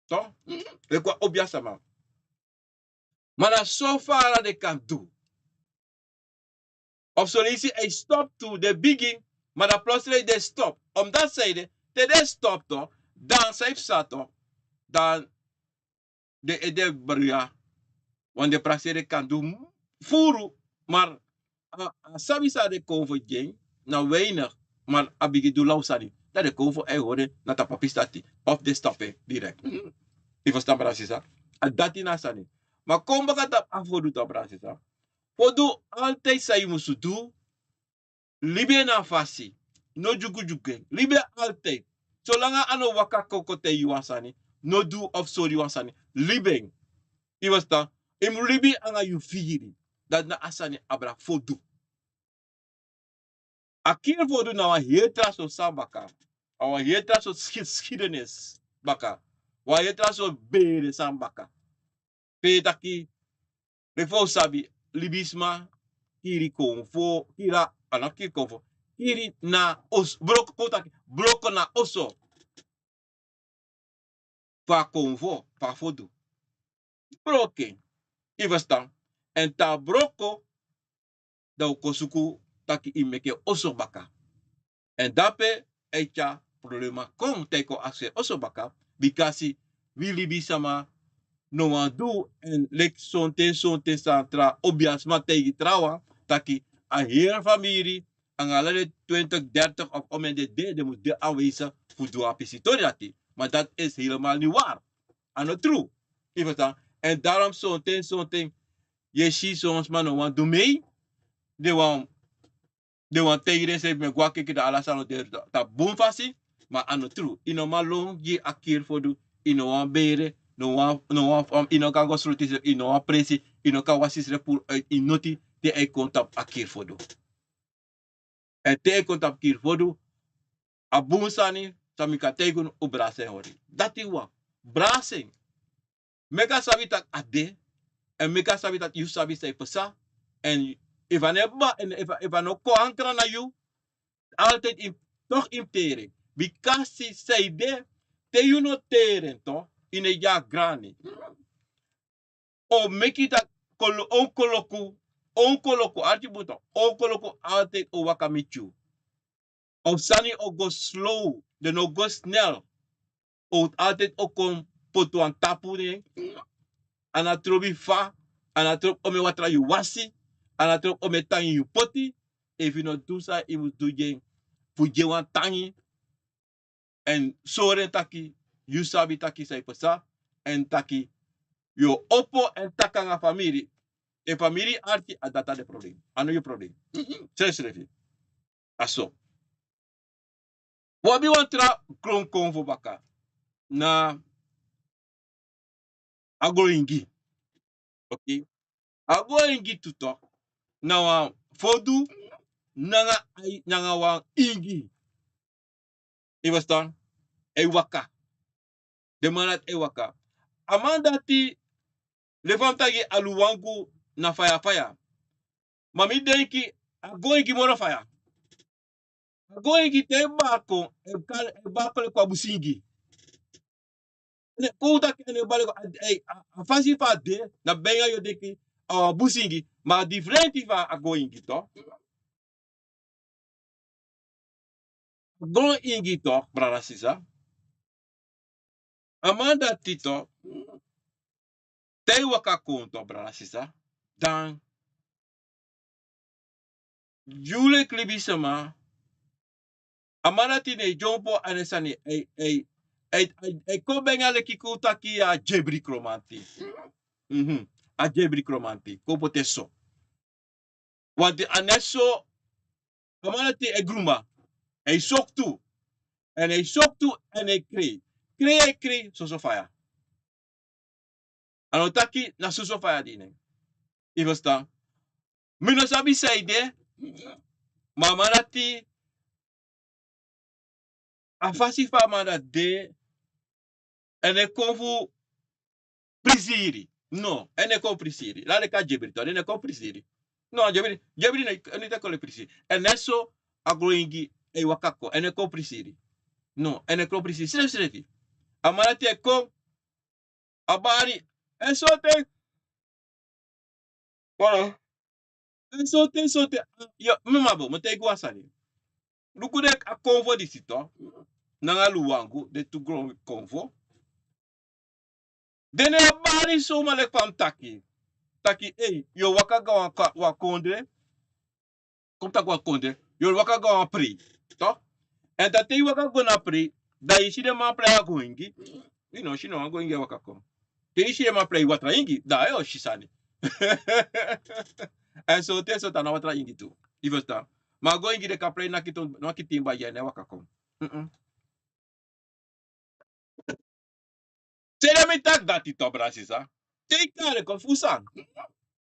To? Leki wan obiasama. Ma na so fara den kan du. Of son leisi e stop tu, den bigin, ma dan plotseling den stop. Omdati san ede, te den stop to, dan san e psa to, dan den ede bruya. Want den prakseri kan du furu, ma a, a sabi san den konfo gi en na weinig, ma a bigin du law sani. Dan den konfo e hori en na tapu a pisi dati. Of den stop en direct. Yu ferstan, brada sisa? A dati na a sani. Ma kon baka tapu a fodu, to, brada sisa. Fodu, altijd san yu musu du, libi en na a fasi. No dyugudyugu en. Libi en altijd. Solanga a no waka kon kon taigi yu wan sani, no du of sori wan sani, libi en. Yu ferstan? Yu mus libi anga yu firi. Dati na a sani abra fodu. A kiri fodu na wan heri tra sortu sani baka. A wan heri tra sortu ski-, skidenis baka. Wan heri tra sortu bere sani baka. Pe taki, leki fa un sabi, libisma kiri konfo, kiri a, a no kiri konfo. Kiri na oso, broko, kon taki, broko na oso fu a konfo, fu a fodu. Broko en. Yu ferstan? Èn te a broko, dan un kon suku taki yu meki en oso baka. Èn dape e tyari problema kon te yu kon aksi en oso baka, bikasi wi libisama no wani du, èn leki sonten, sonten san tra obiasma taigi trawan, taki a heri famiri, anga ala den twintig, dertig of omeni den de, den mus de aanwezig fu du a pisi tori dati. Ma dati is helemaal niet waar. A no tru. Yu ferstan? Èn daarom sonten, sonten yu e si son sma no wani du mee, den wani, den wani taigi densrefi: mi e go a keke, dan ala sani o de tapu bun fasi. Ma a no tru. Yu no man lon gi a kiri fodu. Yu no wani bere, no wani, no wani, yu no kan go sroto yusrefi, yu no wani presi, yu no kan wasi yusrefi puru uit yu noti, te yu e kon tapu a kiri fodu. Èn te yu e kon tapu kiri fodu, a bun sani san mi kan taigi unu, un brasi en hori. Dati wan. Brasi en. Meki a sabi taki a de. Èn meki a sabi taki yu sabi san e pasa. Èn efu a no e ba, èn efu, efu a no kon ankra na yu, altijd yu, toch yu mus teri en. Bikasi san e de, te yu no teri en, toch, yu no e gi a grani. O meki taki kolo-, onkoloku, onkoloku, arki bun, toch, onkoloku altijd o waka miti yu. Of sani o go slow, den no go snel. O altijd o kon poti wan tapu na en. A no trobi fa, a no trobi omeni watra yu wasi, a no trobi omeni tangi yu poti. Efu yu no du san yu mus du gi en, fu gi en wan tangi, èn sori en taki yu sabi taki san e pasa, èn taki yu o opo èn taki anga famiri. Efu famiri arki, a dati a de problem. A no yu problem. Srefsrefi. A so. Un abi wan tra kronkonfo baka. Na a go ingi. Oké. A go ingi tu, toch, na wan fodu nanga ai, nanga wan ingi. Yu ferstan? E waka. Den man dati e waka. A man dati, leki fa mi taigi, a luwangu na faya faya. Ma mi denki a go ingi moro faya. A go ingi te e bako, e kari, e bako leki wan busi ingi. Ne, kon un taki, ne bale ko, a, a, a fasi fa a de, na benga yu o denki a wan busi ingi, ma a difrenti fu a go ingi, toch. Go ingi to, brada sisa. A man dati to, te yu waka kon to, brada sisa, dan yu leki libisma, a man dati ne dyompo, a ne sani, ai, ai, ai, ai, ai kon bengi a leki kon taki a dyebri kromanti. Mhm. A dyebri kromanti. Kon poti en so. Want a ne so, a man dati e gruma. Ai soktu. Èn ai soktu, èn ai krei. Krei, ai krei, soso faya. A no taki na soso faya di nen. Yu ferstan? Mi no sabi san ede, ma a man dati, a fasi fa a man dati de, èn e kon fu prisiri. No, èn e kon prisiri. Leki a dyebri to, èn e kon prisiri. No, a dyebri, dyebri no, èn e kon prisiri. Èn e so a gron ingi e waka kon, èn e kon prisiri. No, èn e kon prisiri. Srefsrefi. A man dati e kon, a bari, èn so te, Voilà. Èn so te, so te, yo, mi mabo, mi taigi wan sani. Luku den a konfo disi to. Nanga Luangu, den tu gron konfo. Den e bari so ma leki fa mi taki. Taki, ei, yu o waka go a wan ka-, wan kondre. Kon taki wan kondre. Yu o waka go a wan prei. To? Èn dan te yu waka go na prei, dan yu si den man prei a go ingi. Yu no si no wan go ingi e waka kon. Te yu si den man prei watra ingi, dan yu o si sani. Èn so te so tan na watra ingi tu. Yu ferstan? Ma a go ingi den kan prei naki ton, naki tin baya, ne waka kon. Mm-mm. Sede mi taki dati to, brada sisa. Te yu kari kon fu san?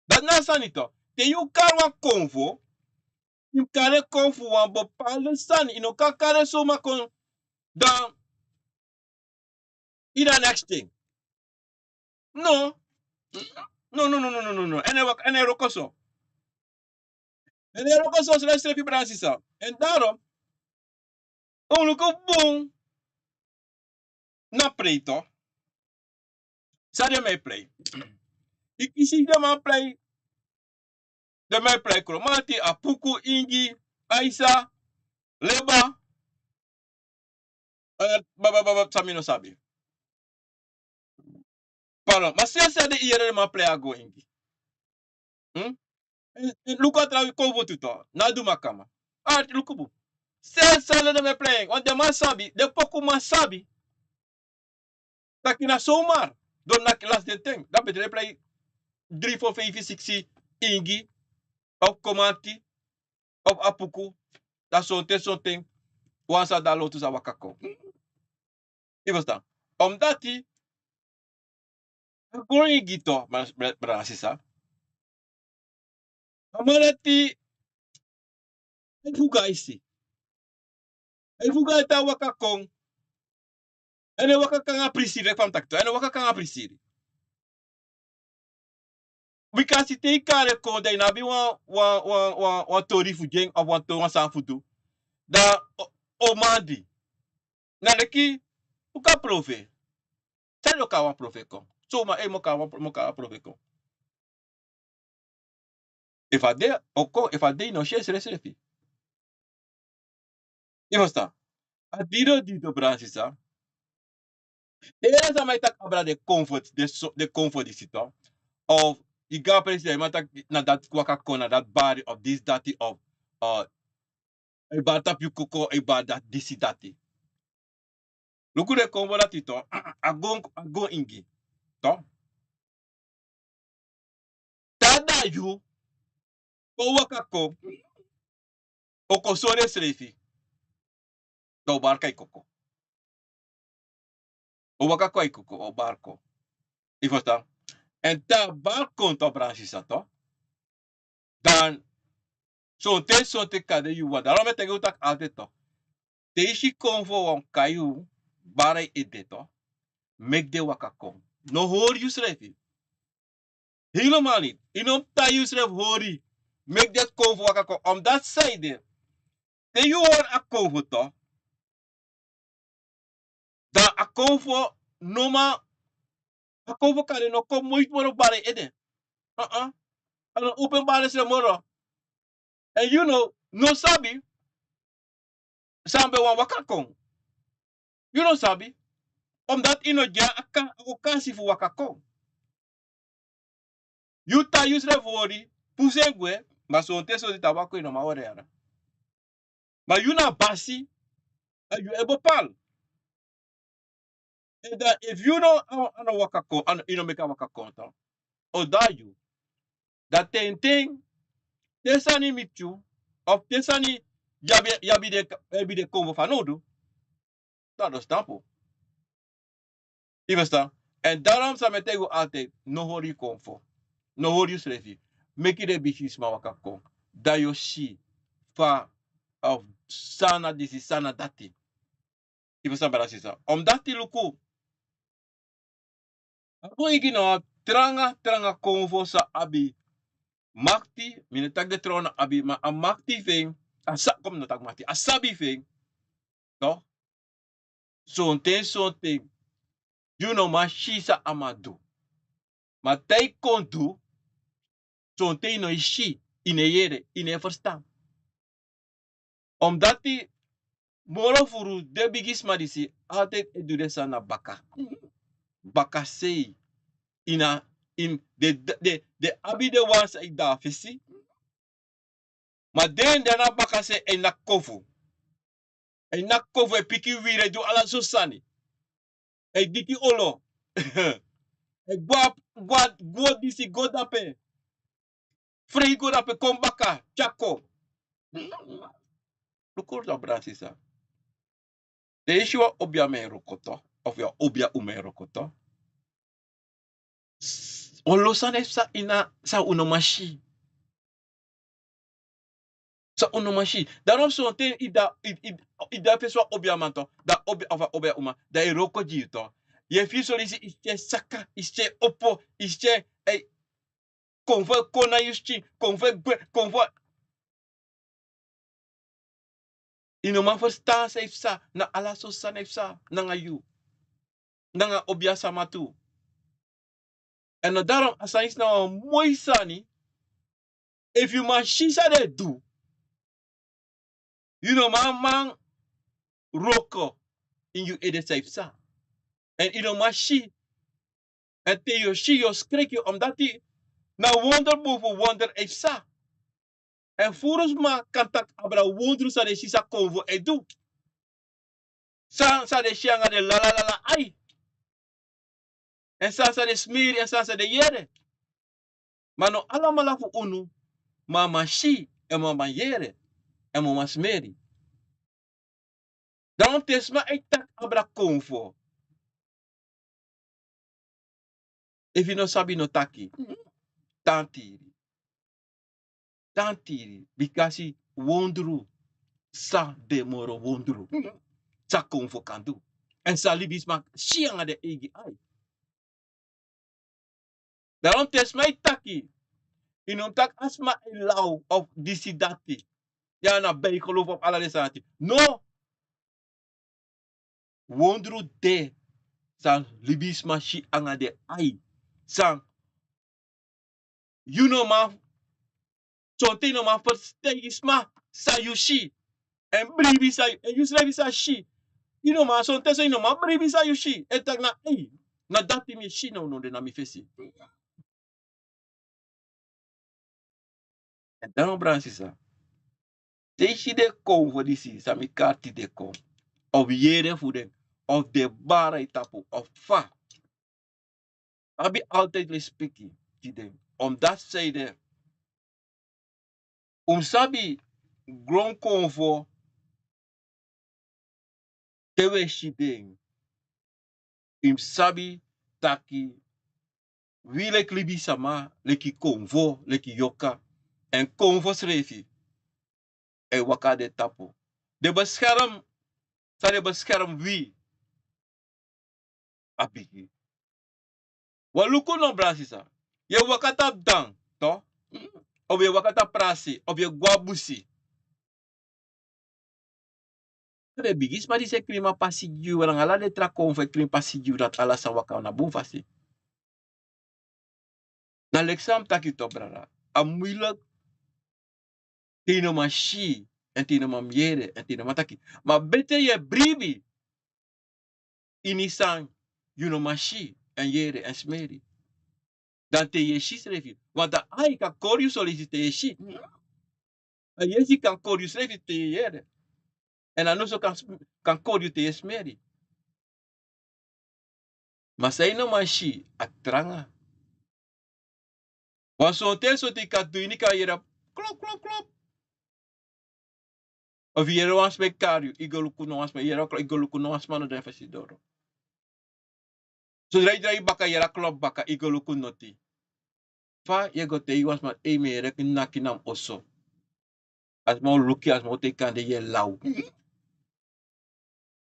Dati na sani to. Te yu kari wan konfo, yu kari kon fu wan bepaalde sani. Yu no kan kari en soma kon dan yu na next thing. No. No, no, no, no, no, no, no. Èn e waka, èn e wroko so. Èn e wroko so srefsrefi, brada sisa. Èn daarom, un luku bun na prei to. San den man e prei? Yu kisi den man prei. Den man e prei kromanti, apuku, ingi, aisa, leba. Eh, ba, ba, ba, ba, san mi no sabi. Pardon, ma sensei den yere den man prei a go ingi. Hmm? Èn, èn luku a tra wi kon fu tu to. Na du makama. A luku bun. Sensei den man prei. Want den man sabi, den poku man sabi. Taki na somar. Don naki lasi den ten. Dan betre den prei dri, fo, feifi, siksi ingi. Of kromanti. Of apuku. Dan sonten, sonten. Wan sa dan lotu sa waka kon. Yu ferstan? Omdati a gron ingi to, ma, bra-, brada sisa. A man dati e fuga isi. E fuga isi, a waka kon. Èn e waka kon nanga prisiri, leki fa mi taki to. Èn e waka kon nanga prisiri. Bika si te yu kari en kon, dan yu no abi wan, wan, wan, wan, wan tori fu gi en, of wan tori, wan sani fu du. Dan o, o man di. Na leki, un kan prove. San yu o kari wan prove kon? So ma, ei, mi o kari wan, mi o kari wan prove kon. Efu a de, o kon, efu a de, yu no si en srefsrefi. Yu ferstan? A didon, didon, brada sisa. Te yu yere sama e taki abra den konfo, den so, den konfo disi to. Of yu go a presi, yu man taki na dati waka kon, na dati bari, of disi, dati, of, uh, yu bari tapu yu koko, yu bari dati, disi, dati. Luku den konfo dati to, a go, a go ingi. To. Te a de na yu, o waka kon, o kon sori ensrefi. Dan o bari kon a yu koko. O waka kon a yu koko, o bari kon. Yu ferstan? Èn te a bari kon to, brada sisa to. Dan, sonten, sonten kande yu wani. Daarom mi e taigi un taki altijd to. Te yu si konfo wani kai yu, bari a yu ede to. Meki den waka kon. No hori yusrefi. Helemaal niet. Yu no mus tyari yusrefi hori. Meki den konfo waka kon. Omdati san ede, te yu hori a konfo to, dan a konfo no man, a konfo kande no kon moiti moro bari ede. Uh-uh. A no openbaar ensrefi moro. Èn yu no, no sabi. san ben wani waka kon. Yu no sabi. Omdat yu no gi a okasi fu waka kon. Yu tan yu srefi hori, pusu en gwe. Ma sonten sonten tapu a kon yu no man hori en. Ma yu na basi, èn yu e bepal. Èn dan efu yu no, a no waka kon, yu no meki a waka kon tan, o dan yu, dan tenten te sani miti yu, of te sani, yu abi, yu abi den, abi den konfo fanowdu. Dan a no stampu. Yu ferstan? Èn daarom san mi e taigi yu altijd, no hori yu konfo. No hori yusrefi. Meki den bigisma waka kon. Dan yu o si fa, of san na disi, san na dati. Yu ferstan, brada, sisa? Omdati luku, a Gado e gi na wan tranga, tranga konfo san abi makti. Mi no taki den trawan no abi, ma a makti fu en, a sa-, kon mi no taki makti, a sabi fu en. Toch? Sonten, sonten yu no man si san a man du. Ma te yu kon du, sonten yu no e si, yu no e yere, yu no e ferstan. Omdati moro furu den bigisma disi altijd e du den sani na baka. Bakasei. Yu na, yu, den, den, den abi den wan san e de na fesi. Ma den, den na bakasei, e naki konfo. E naki konfo, e piki wiri, e du ala sortu sani. E diki olo. E gwa, gwa, gwo disi, gwo dape. Frei gwo dape, kon baka, tyari kon. Luku, brada, sisa. Te yu si wan obiaman e wroko, of wan obia uma e wroko, wan lo sani e psa ini san un no man si. San un no man si. Daarom sonten yu de, yu, yu, yu de a fesi wan obiaman toch, dan obi-, of wan obia uma, dan yu e wroko gi yu toch. Yu e firi son leisi yu skin e saka, yu skin e opo, yu skin e, ei, konfo e kon na yu skin, konfo e gwe, konfo. Yu no man ferstan san e psa, na ala sortu sani e psa nanga yu. Nanga obia sama tu. Èn na daarom a sani disi na wan moi sani. Efu yu man si san den e du, yu no man, man wroko ini yu ede san e psa. Èn yu no man si. Èn te yu o si, yu o skreki, omdati na wonder boven wonder e psa. Èn furu sma kan taki abra wondru san den si san konfo e du. San, san den si anga den lalalala ai. Èn san, san den smeri, èn san, san den yere. Ma no alamala fu unu, ma man si, èn ma man yere, èn ma man smeri. Dan te sma e taki abra konfo. Efu yu no sabi, no taki. Tan tiri. Tan tiri, bikasi wondru san de moro wondru san konfo kan du. Èn san libisma si anga den eigi ai. Daarom te sma e taki, yu no mu taki a sma e law of disi dati. Ya na bijgeloof of ala den sani dati. No. Wondru de san libisma si anga den ai. San yu no man, sonten yu no man ferstan sma san yu si. Èn bribi san yu, èn yusrefi san si. Yu no man, sonten so yu no man bribi san yu si. Èn taki na, ei, na dati mi e si now, no, de na mi fesi. Èn dan, brada, sisa, te yu si den konfo disi san mi kari tide kon, of yere fu den, of den bari a tapu, of fa, abi altijd respeki gi den. Omdati san ede, un mus sabi, gronkonfo, te un e si den, un mus sabi taki wi leki libisma, leki konfo, leki yorka, èn konfo srefi e waka na den tapu. Den beskerm, san den beskerm wi, a bigi. Wan luku no, brada, sisa. Yu e waka tapu dan, toch? Of yu e waka tapu prasi, of yu e go na busi. Den bigisma disi e krin pasi gi yu, nanga ala den tra konfo e krin pasi gi yu, dati ala sani waka na bun fasi. Na leki san mi taki, toch, brada. A moeilijk te yu no man si èn te yu no man yere, èn te yu no man taki. Ma bete yu e bribi ini san yu no man si, èn yere, èn smeri, dan te yu e si srefi. Want a ai kan kori yu son leisi te yu e si. A yesi kan kori yu srefi te yu e yere. Èn a noso kan, kan kori yu te yu e smeri. Ma san yu no man si, a tranga. Wan sonten sonten yu kan du ini, kan yere klop, klop, klop. Of yu yere wan sma e kari yu, yu go luku, no wan sma, yu yere a klop, yu go luku, no wan sma no de fu sidon. Sodra yu drai baka, yere a klop baka, yu go luku, noti. Fa yu e go taigi wan sma: "Ei, mi e yere naki na mi oso." A sma o luku yu, a sma o taigi kande yu e law.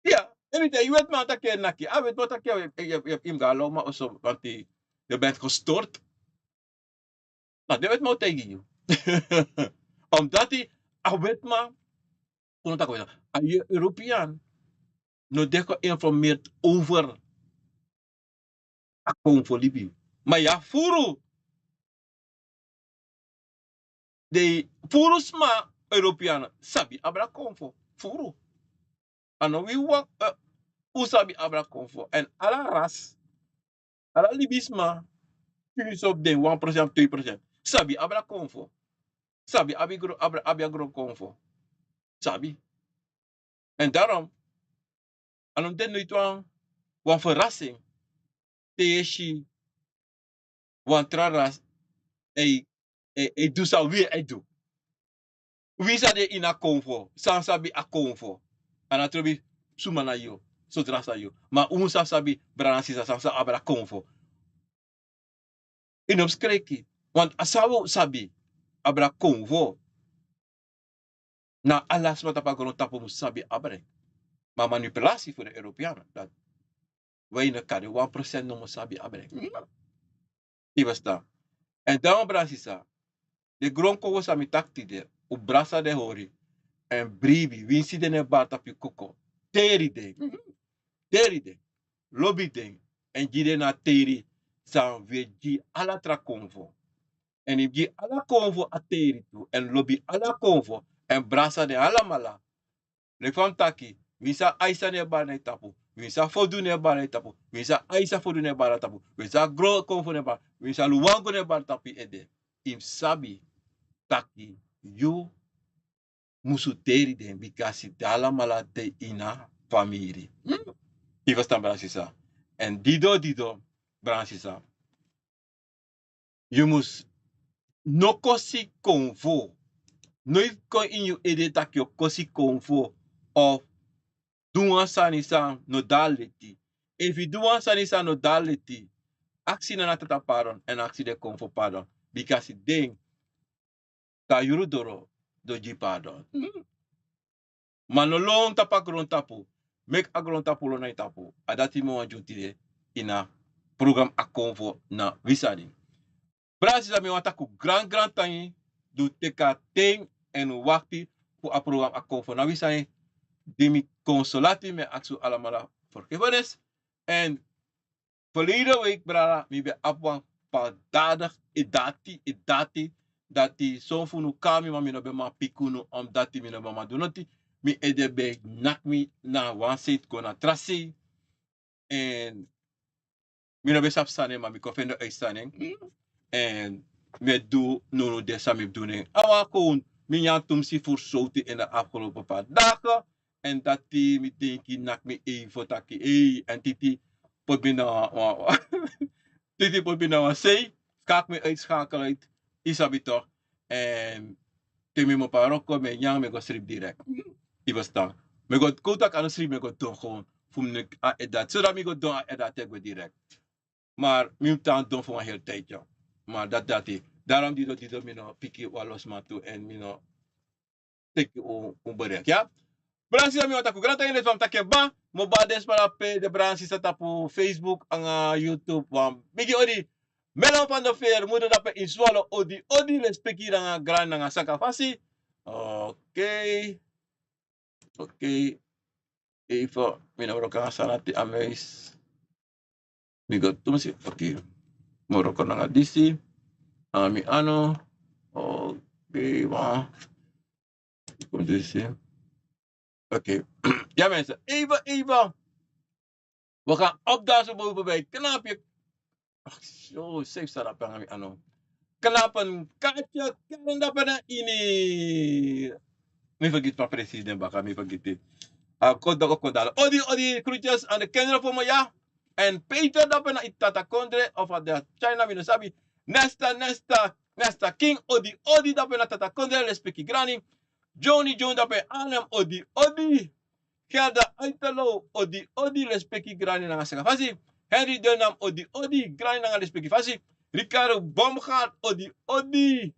Ya, efu yu taigi wetiman taki yu e naki, a wetiman o taki yu e, yu e, yu e, yu e go na lawman oso, want yu ben gestort. Na den wetiman o taigi yu. Omdat a wetiman, kon taki wetiman, a Europeaan no de geïnformeerd over a konfo libi. Ma yu abi furu, den furu sma Europeaan sabi abra konfo. Furu. A no wi wan, eh, un sabi abra konfo. Èn ala ras, ala libisma, fu yu so den wan procent, twee procent, sabi abra konfo. Sabi abi gro-, abra, abi a gronkonfo. Sabi. Èn daarom, a no de noiti wan, wan verrassing te yu e si wan tra ras e, e, e du san wi e du. Wi san de ini a konfo, san sabi a konfo. A no trobi suma na yu, sodra san yu. Ma un san sabi, brada nanga sisa, san, san abra konfo. Yu no mus kreki, want a san wi sabi abra konfo, na ala sma tapu a grontapu mus sabi abra en. Ma manipulasi fu den Europeaan, dati wi no kan de wan procent no mus sabi abra en. Yu e ferstan? Èn dan, brada nanga sisa, den gronkonfo san mi taki tide, un brasa den hori, èn bribi, winsi den no e bari tapu yu koko, teri den. Teri den, lobi den, èn gi den na teri san wi e gi ala tra konfo. Èn yu mus gi ala konfo a teri tu, èn lobi ala konfo, èn brasa den alamala. Leki fa mi taki, winsi a aisa no e bari na yu tapu, winsi a fodu no e bari na yu tapu, winsi a aisa fodu no e bari na yu tapu, winsi a gronkonfo no e bari, winsi a luwangu no e bari tapu yu ede, yu mus sabi taki yu musu teri den, bikasi den alamala de ini a famiri. Yu e ferstan, brada nanga sisa? Èn dido, dido, brada nanga sisa, yu mus no kosi konfo. No e kon ini yu ede taki yu o kosi konfo of du wan sani san no de na leti. Efu yu du wan sani san no de na leti, aksi Nana Tata pardon, èn aksi den konfo pardon. Bikasi den kan yuru doro, den o gi pardon. Ma no lon tapu a grontapu. Meki a grontapu lon na yu tapu. A dati mi wani gi unu tide ini a program A Konfo na Wi Sani. Brada nanga sisa, mi wani taki un gran, gran tangi di un teki a ten èn un wakti fu a program A Konfo na Wi Sani. Di mi kon so lati, mi e aksi un alamala vergiffenis. Èn verleden week, brada, mi ben abi wan baldadig e dati, e dati, dati son fu unu kon na mi, ma mi no ben man piki unu, omdati mi no ben man du noti. Mi ede ben naki mi na wan sei go na tra sei. Èn mi no ben sabi san na en, ma mi kon feni en uit san na en. Èn mi e du nownow de san mi mus du na en. A wan kon, mi nyan tumsi fursowtu ini a afgelopen paar dagen. Èn dati mi denki naki mi even taki, ei, èn Titi poti mi na wan, wan, wan. Titi poti mi na wan sei, skak mi uit, schakel uit, yu sabi toch. Èn te mi opo a wroko, mi e nyan, mi e go sribi direct. Yu e ferstan? Mi e go, kon taki a no sribi, mi e go don gewoon. Fu mi no a edati. Zodat mi go don a edati e gwe direct. Maar mi mus tan don fu wan heri tijdje. Maar dati, dati. Daarom dido, dido mi no piki wan lo sma tu èn mi no teki un, un bericht, ya. Brada nanga sisa, mi wani taki un gran tangi leti fa mi taki en, ba, mi o bari den sma dape, den brada nanga sisa tapu Facebook anga YouTube, wan bigi odi. Melo van de Veer, mudo dape in Swallow, odi, odi, lespeki nanga grani nanga saka fasi. Oké. Oké. Even, mi no wroko nanga sani dati a muis. Mi go tumsi, oké. Mi o wroko nanga disi. A mi ano. Oké, wan. Kom dus, ja. Oké. Ja, mensen. Even, even. We gaan op daar zo boven bij. Knapje. Ach, zo, safe sarapang aan, ano. Knapen, katje, karen dape na ini. Mi vergit pa president baka, mi vergit. Ah, koda, koda. Odi, odi, groetjes aan de kinderen voor me, ja. En Peter dape na Tata Kondre, of a de China, mi no sabi. Nesta, Nesta, Nesta King, odi, odi, dape na Tata Kondre, respeki grani. Johnny John dape Arnhem, odi, odi. Gerda Aitelo, odi, odi, respeki grani nanga saka fasi. Henry Denam, odi, odi, grani nanga respeki fasi. Ricardo Bomgaard, odi, odi.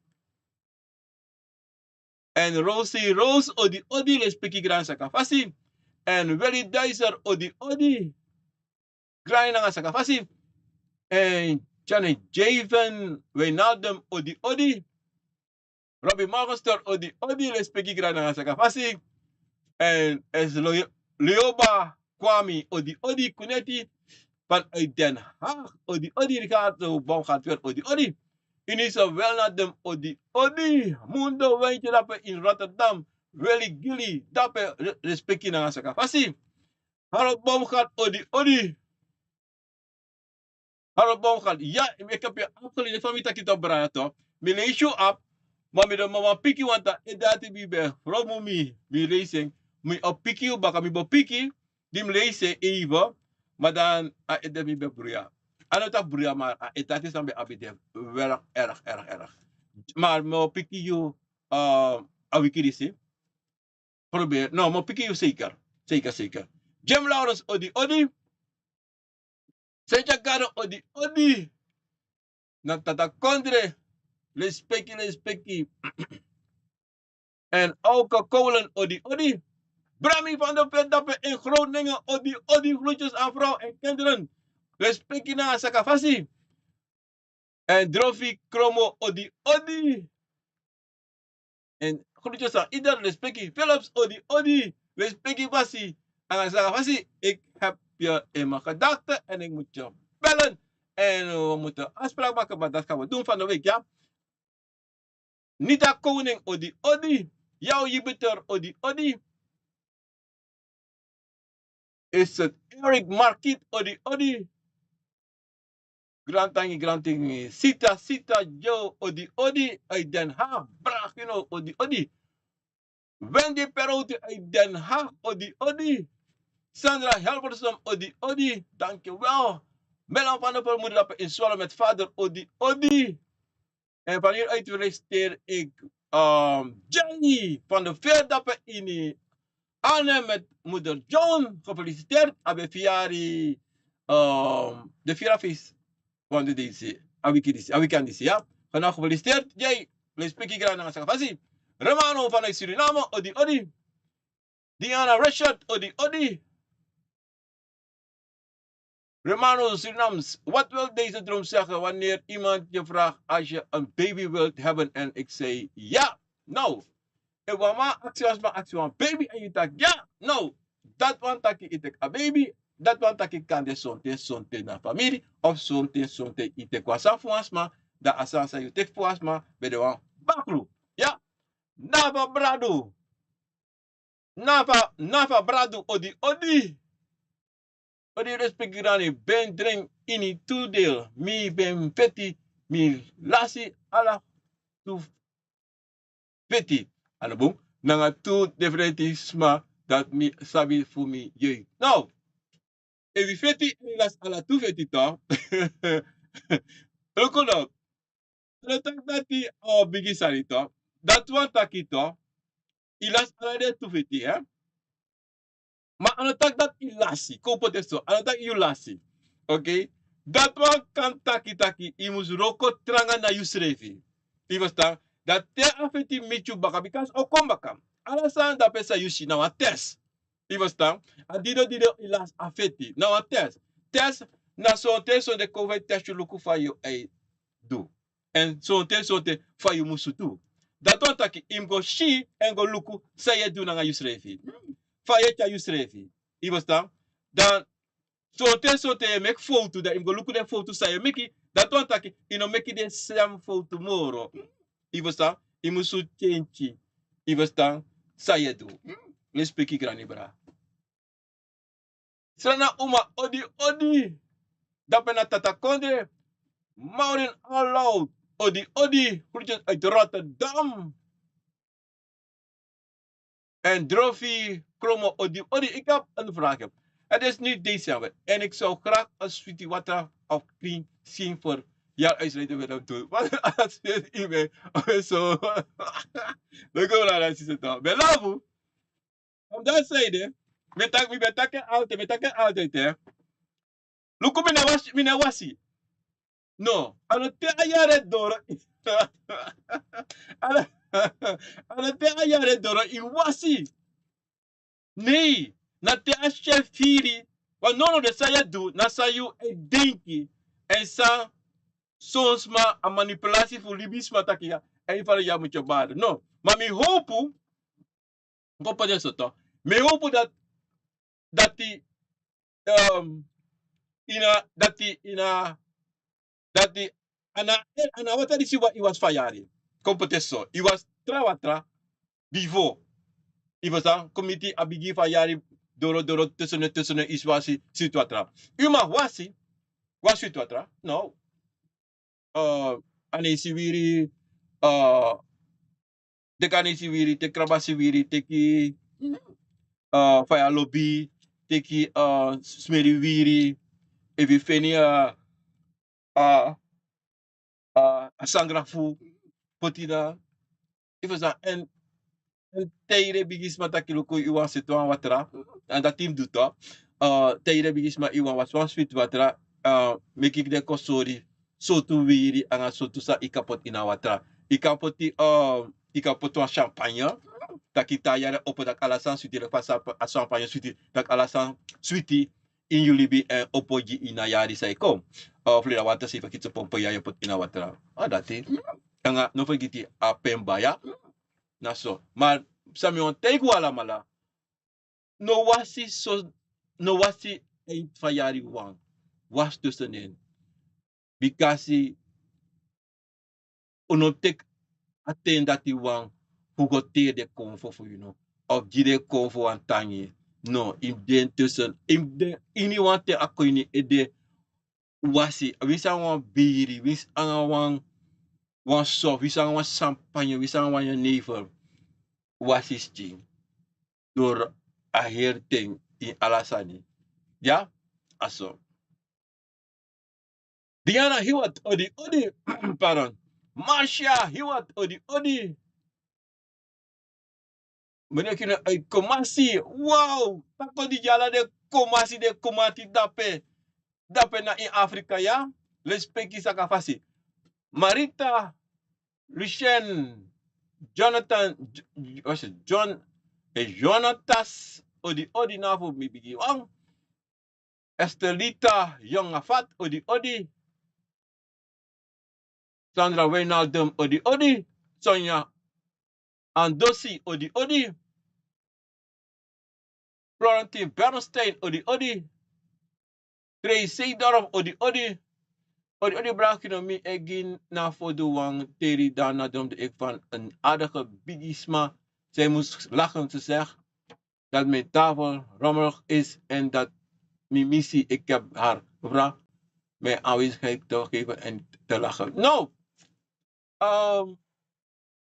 En Rosie Rose, odi, odi, respeki grani saka fasi. En Willy Deiser, odi, odi, grani nanga saka fasi. En Janet Javen Wijnaldum, odi, odi. Robbie Morgenster, odi, odi, respeki grani nanga saka fasi. En es Leo-, Leoba Kwami, odi, odi, Kuneti. Vanuit Den Haag, odi, odi, Ricardo Baumgartner, odi, odi. Inisa Welnadem, odi, odi. Mundo Wijntje dape in Rotterdam. Willy Gilly, dape re-, respeki nanga saka fasi. Harold Baumgart, odi, odi. Harold Baumgart, ya, mi e kapi a afgelopen fa mi taki to brada to. Mi leisi yu app, ma mi de mama piki wanta e dati mi ben from mi, mi leisi en. Mi o piki yu baka, mi bo piki, di mi leisi en even, ma dan a ede mi ben bruya. A no taki bruya, ma a e dati san ben abi de wel erg, erg, erg. Ma mi o piki yu, eh, a wiki disi. Probeer. No, mi o piki yu zeker. Zeker, zeker. Jim Lawrence, odi, odi. Senja Gado, odi, odi. Na Tata Kondre. Respeki, respeki. En Auke Kolen, odi, odi. Brami van de Vet dape in Groningen, odi, odi. Groetjes aan vrouw en kinderen. Respeki nanga saka fasi. En Drofi Kromo, odi, odi. En groetjes aan ieder, respeki. Philips, odi, odi. Respeki fasi. Nanga saka fasi, ik heb je in mijn gedachten en ik moet je bellen. En we moeten afspraak maken, maar dat gaan we doen van de week, ja. Nita Koning, odi, odi. Yao Jupiter, odi, odi. Is het Eric Marquiet, odi, odi. Grantangi, grantangi. Sita, Sita, Joe, odi, odi. Uit Den Haag, Bragino, odi, odi. Wendy Perotti uit Den Haag, odi, odi. Sandra Helversom, odi, odi. Dankjewel. Melan van de Vermoeden in Zwolle met vader, odi, odi. En van hieruit feliciteer ik, ehm, Jenny van de Veer dape ini Arnhem met moeder John. Gefeliciteerd. A ben fiari, ehm, de firafis van de D C. A wiki D C, a weekend D C, ja. Vandaag gefeliciteerd. Jij, respeki grana saka fasi. Romano vanuit Suriname, odi, odi. Diana Richard, odi, odi. Romano Surinaams, wat wil deze droom zeggen wanneer iemand je vraagt als je een baby wilt hebben en ik zei ja? Nou, efu wan man aksi wan sma aksi wan baby en yu taki ya, nou, dati wani taki yu teki a baby, dati wani taki kan de sonten sonten na famiri, of sonten sonten yu teki wan sani fu wan sma, dan a sani san yu teki fu wan sma ben de wan bakru. Ya, na fu a bradu. Na fu a, na fu a bradu, odi, odi. Odi, respeki grani, ben dren ini tu deel. Mi ben feti, mi lasi ala tu feti. A no bun, nanga tu diferenti sma dati mi sabi fu mi yei. Now, efu yu feti, yu lasi ala tu feti toch. Luku now. A no taki dati a wan bigi sani toch. Dati wani taki toch, yu lasi ala den tu feti, hè? Ma a no taki dati yu lasi, kon poti so, a no taki yu lasi. Oké? Dati wani kan taki taki yu mus wroko tranga na yusrefi. Yu ferstan? Dan te a feti miti yu baka, bika a o kon baka. Ala sani dape san yu si na wan test. Yu ferstan? A dido dido yu lasi a feti na wan test. Test na sonten sonten kon fu e test yu, luku fa yu e du. Èn sonten sonten fa yu musu du. Dati wani taki yu mus go si èn go luku san yu e du nanga yusrefi. Fa yu e tyari yusrefi. Yu ferstan? Dan sonten sonten yu e meki fowtu, dan yu mus go luku den fowtu san yu e meki. Dati wani taki yu no meki den sem fowtu moro. Yu ferstan? Yu musu kenki. Yu ferstan? San yu e du? Respeki, granibra. Srana uma odi odi. Dape na Tata Kondre. Maureen Arlout, odi odi. Groetjes uit Rotterdam. En Drofi Kromo, odi odi. Ik heb een vraag. Het is nu december en ik zou graag een sweetie water of green zien voor jaar uitsluiten willen doen. Wat adviseert u mij om het zo? Dan kom maar, dat is het dan. Belavu. Omdat zij de, mi taki, mi ben taki altijd, mi taki altijd, hè. Luku, mi na wasi, mi na wasi. No, a no te a yari e doro. A no, a no te a yari e doro, i wasi. Nee, na te a si e firi. Want no, no, den san yu e du, na san yu e denki. En san, son sma, a manipulasi fu libisma taki ya. En yu fala ya, yu musu bari. No, ma mi hopu, kon poti en so, toch. Mi hopu dat, dati, ehm, ina, dati ina, dati ana, ana water disi yu wasi fu a yari. Kon poti en so. Yu wasi tra water bifo. Yu wasi, kon miti a bigin fu a yari, doro, doro, tussen, tussen, yu wasi sweet water. Yu man wasi, wasi sweet water. No. Eh, anisi wiri, eh, teki anisi wiri, teki krabasi wiri, teki, eh, faya lobi, teki, eh, smeri wiri, efu yu feni, eh, eh, eh, a sangra fu, poti na, efu san, en, en te yu e bigi sma taki luku, yu wani seti wan watra, en dati yu mus du, toch. Eh, te yu e bigi sma yu wani wasi wan switi watra, eh, meki den kon sori sortu wiri anga sortu san yu kan poti ini a watra. Yu kan poti, eh, yu kan poti wan champagne, taki te a yari opo, taki ala sani switi, leki fa a champagne switi, taki ala sani switi ini yu libi e opo gi yu ini a yari san e kon. Eh, fu leki a watra san yu e kisi pompo ya, yu e poti ini a watra. A dati. Anga, no fergiti a pen baya. Na so. Ma san mi wani taigi un alamala, no wasi so, no wasi eind fu a yari wan. Wasi tussenin. Bikasi un no teki a ten dati wan fu go teri den konfo fu yu, no. Of gi den konfo wan tangi. No, yu mus de tussen, yu mus de iniwan te a kon ini ede. Wasi, winsi anga wan biri, winsi anga wan, wan soft, winsi anga wan champagne, winsi anga wan jenever. Wasi skin. Doro a heri ten ini ala sani. Ya? A so. Diana Hiwat, odi, odi. Pardon. Marcia Hiwat, odi, odi. Mene kino, eh, Kumasi. Wow. Tako di yala de Kumasi, de Kumasi dape. Dape na ini Afrika, ya. Respeki saka fasi. Marita, Rishen, Jonathan, J-, J-, John, eh, Jonatas, odi, odi na fu mi bigi wan. Estelita Yongafat, odi, odi. Sandra Wijnaldum, odi, odi. Sonja Andosi, odi, odi. Florentin Bernstein, odi, odi. Trey Seedorf, odi, odi. Odi, odi, braki no mi egin na fodu wan teri dan na dom de ik van een aardige bigisma. Zij moest lachen, ze zegt dat mijn tafel rommelig is en dat mijn missie, ik heb haar gevraagd mijn aanwezigheid te geven en te lachen. No! Ehm,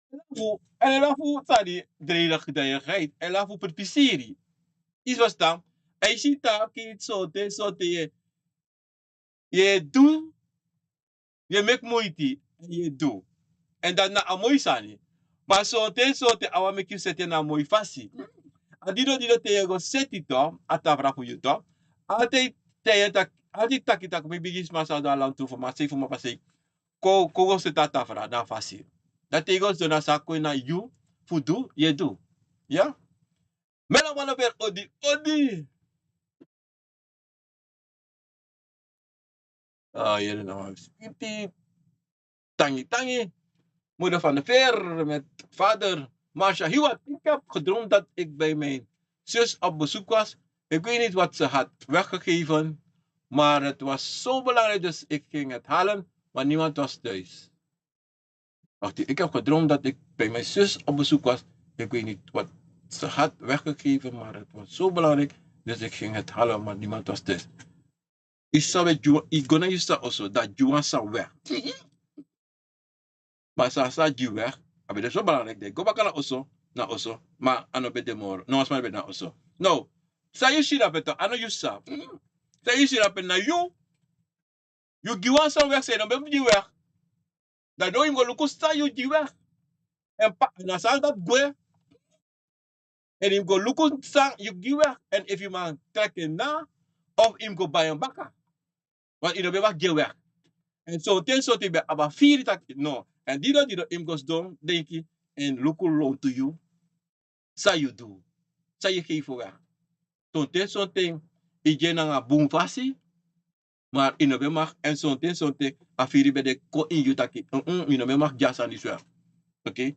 en lafu, en lafu sani, dreigdigheid, en lafu pripisiri. Is verstaan? Hij ziet dat, oké, so te, so te, je, je doet, je maakt moeite en je doet. En dat na a moi sani. Maar so te, so te, a wan meki seti na moi fasi. A dido, dido te yu go seti, toch, a tafra fu yu, toch. Altijd te yu taki, altijd taki taki, mi bigisma sa dan lantu fu ma sei fu ma fasi. Kon, kon go seti a tafra na fasi. Dati yu go sidon na sa kon na yu fu du, yu e du. Ya? Mela Wanaberi, odi, odi. Ah, hier na wan switi. Tangi, tangi. Moeder van de Veer met vader Marcia Hiwat. Ik heb gedroomd dat ik bij mijn zus op bezoek was. Ik weet niet wat ze had weggegeven, maar het was zo belangrijk, dus ik ging het halen, maar niemand was thuis. Wacht, ik heb gedroomd dat ik bij mijn zus op bezoek was. Ik weet niet wat Ze had weggegeven, maar het was zo belangrijk, dus ik ging het halen, maar niemand was thuis. Yu sabi, yu go na yu sisa oso, dan yu wani san werk. Ma san san gi werk, a ben de so belangrijk, dan yu go baka na oso, na oso, ma a no ben de moro, no wan sma ben de na oso. No, san yu si dape, a no yu sisa. San yu si dape na yu, yu gi wan san werk san yu no ben gi werk. Dan now yu mus go luku san yu gi werk. En pa, na san dati gwe. En yu mus go luku san yu gi werk. En efu yu man trek en na, of yu mus go bai en baka. Want yu no ben mag gi en werk. En sonten sonten yu ben abi a firi taki no. En didon didon yu mus go sidon denki en luku lontu yu. San yu du, san yu geef werk. Sonten sonten yu gi en nanga bun fasi. Maar yu no ben mag, en sonten sonten a firi ben de kon ini yu taki, mm, mi no ben mag gi a sani disi werk. Oké.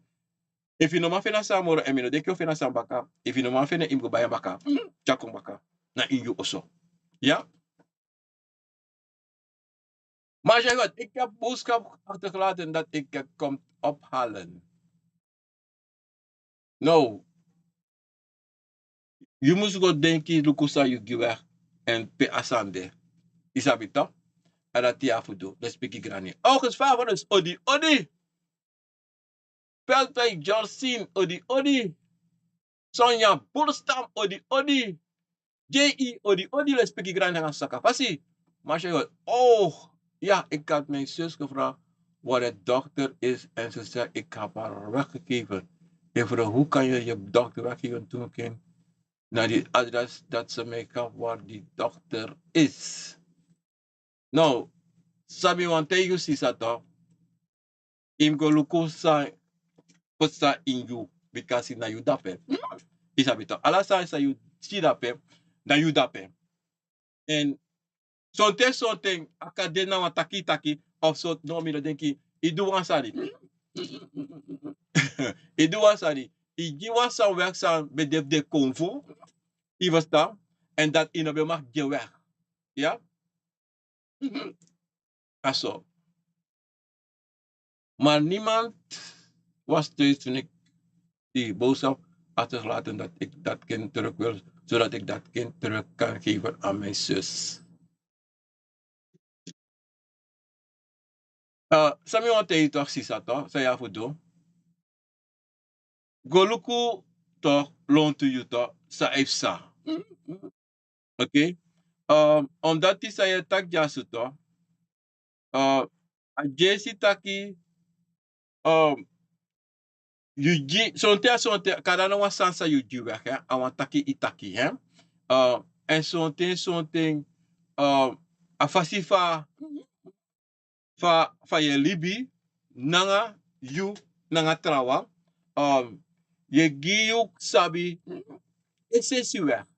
Efu yu no man feni a sani moro, en mi no denki yu o feni a sani baka. Efu yu no man feni en, yu mus go bai en baka. Tyari kon baka na ini yu oso. Ya. Maar zeg wat, ik heb boodschap achtergelaten dat ik het kom ophalen. No. Yu mus go denki luku san yu gi werk, en pe a sani de. Yu sabi toch? A dati yu abi fu du, lespeki grani. August Favorus, odi odi. Peltwijk Jorsin, odi odi. Sonja Bulstam, odi odi. J E, odi odi, lespeki grani nanga saka fasi. Maar zeg wat, oh, ja, ik had mijn zus gevraagd waar het dokter is en ze zei: ik heb haar weggegeven. Ik vroeg: hoe kan je je dokter weggeven? Toen ging naar die adres dat ze mij gaf waar die dokter is. No, san mi wani taigi yu, sisa, toch? Yu mus go luku san pasa ini yu, bikasi na yu dape. Yu sabi toch, ala sani san yu si dape, na yu dape. En sonten sonten a kan de na wan taki taki, of so, no, mi no denki, yu du wan sani. Yu du wan sani. Yu gi wan sani werk san ben de fu den konfo. Yu ferstan? En dati yu no ben mag gi en werk. Ya? A so. Maar niemand was thuis toen ik die boodschap achtergelaten dat ik dat kind terug wil, zodat ik dat kind terug kan geven aan mijn zus. Eh, san mi wani taigi yu toch, sisa, toch, san yu abi fu du. Go luku toch, lontu yu toch, san e psa. Oké. Um, omdati san yu e taki dyaso toch, uh, a dyesi taki, um, yu gi, sonten a sonten, kande na wan sani san yu gi werk, hè, a wan taki yu taki, hè. Uh, en sonten sonten, uh, a fasi fa, fa, fa yu e libi nanga yu, nanga trawan, um, yu e gi yu sabi esesi werk.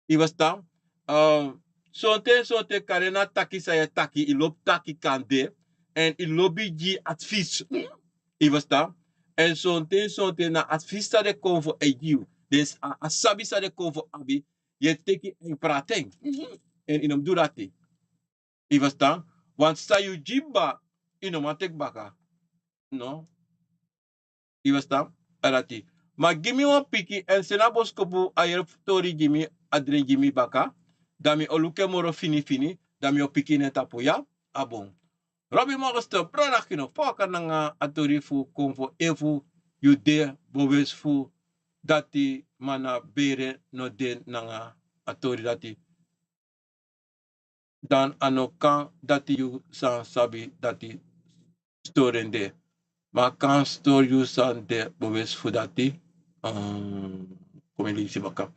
Yu ferstan? Um, sonten sonten kande na taki san yu e taki, yu lobi taki kande, en yu lobi gi advies. Yu ferstan? En sonten sonten na advies san den konfo e gi yu. Den s-, a, a sabi san den konfo abi, yu e teki en, yu prati en. En yu no mus du dati. Yu ferstan? Want san yu gi baka, yu no man teki baka. No. Yu ferstan? A dati. Ma gi mi wan piki, en seni a boskopu, a yere tori gi mi, a dringi mi baka. Dan mi o luku en moro fini fini, dan mi o piki na en tapu, ya? A bun. Robi Morgenstern, brada Gino, fa waka nanga a tori fu konfo, efu yu de bewus fu dati, ma na bere no de nanga a tori dati. Dan a no kan dati yu san sabi dati stori en de. Ma a kan stori yu san de bewus fu dati. Um, kon mi leisi baka.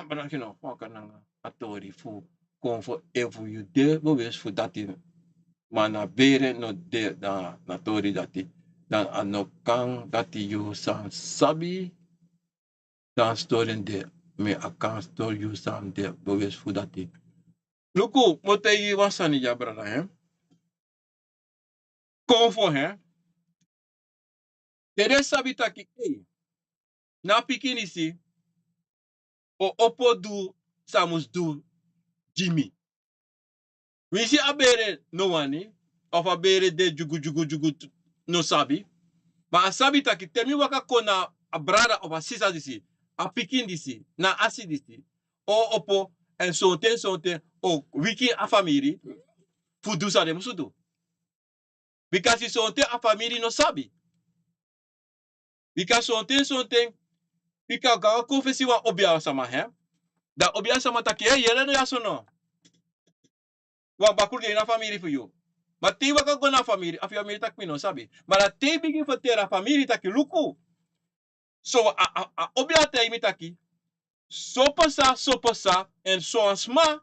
Brada Gino, fa waka nanga a tori fu konfo, efu yu de bewus fu dati, ma na bere no de na, na tori dati. Dan a no kan dati yu san sabi dan stori en de, ma a kan stori yu san de bewus fu dati. Luku, mi o taigi yu wan sani ya, brada, hè. Konfo, hè. Te den sabi taki, ei, na pikinisi o opo du san a mus du gi mi. Winsi a bere no wani, of a bere de dyugu dyugu dyugu, no sabi. Ma a sabi taki te mi waka kon na a brada of a sisa disi, a pikin disi, na a asi disi, o opo, èn sonten sonten o wiki a famiri fu du san den musu du. Bikasi sonten a famiri no sabi. Bika sonten sonten, bika gaga kon fesi wan obia sama, hè. Dan obia sama taki: "Ei, yere no, ya so no. Wan bakru de ini a famiri fu yu." Ma te yu waka go na a famiri, a famiri taki: "Mi no sabi." Ma dan te yu bigin ferteri a famiri taki: "Luku, so a, a, a obia taigi mi taki so pasa, so pasa, èn so wan sma,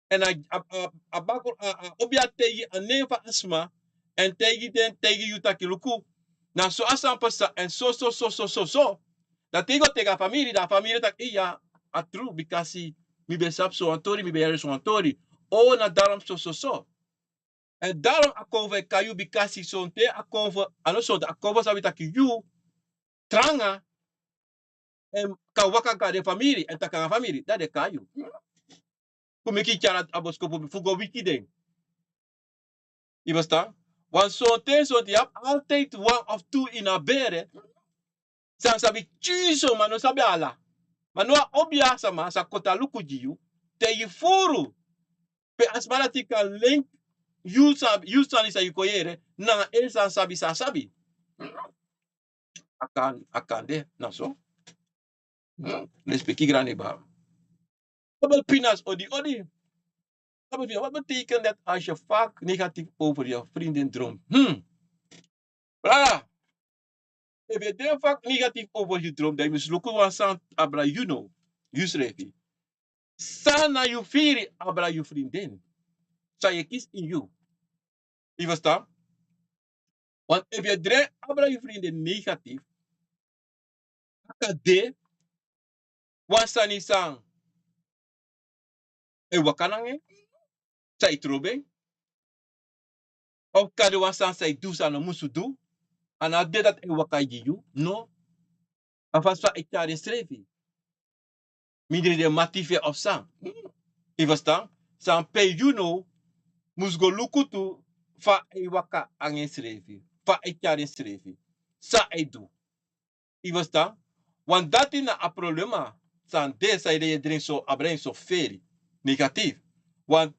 èn a, a, a, a bakru, a, a obia taigi a nen fu a sma, èn taigi den, taigi yu taki: Luku, na so a sani pasa, èn so, so, so, so, so, so." Dan te yu go taigi a famiri, dan a famiri taki: "Iya, a tru, bikasi mi ben sabi so wan tori, mi ben yere so wan tori. O, na darom so, so, so." Èn darom a konfo e kai yu, bikasi sonten a konfo, a no sonten, a konfo sabi taki yu tranga, èn kan waka go na den famiri, èn taki nanga famiri, dan den kai yu. Kon meki yu tyari a boskopu fu go wiki den. Yu ferstan? Wan sonten sonten yu abi altijd wan of tu ini a bere san sabi tyuso, ma no sabi ala. Ma no wan obia sama sa koti a luku gi yu, te yu furu, pe a sma dati kan link yu san, yu sani san yu kon yere, nanga en san sabi, san sabi. A kan, a kan de, na so. Respeki, grani baba. Wat betekent odi odi? Wat betekent, wat betekent dat als je vaak negatief over je vriendin droomt? Hmm. Brada, efu yu e drei vaak negatief over yu droom, dan yu mus luku wan sani abra yu no, yusrefi. San na yu firi abra yu vriendin? San yu e kisi ini yu? Yu ferstan? Want efu yu e drei abra yu vriendin negatief, a kan de wan sani san e waka nanga en, san e trobi en. Of kan de wan sani san e du san a no musu du. A no de dati e waka gi yu, no. A fasi fa a e tyari ensrefi. Mindri den mati fu en of san. Yu ferstan? San pe yu no mus go luku tu fa a e waka nanga ensrefi, fa a e tyari ensrefi, san a e du. Yu ferstan? Want dati na a problema san de, san yu e drei so, abra en so feri negatief. Want a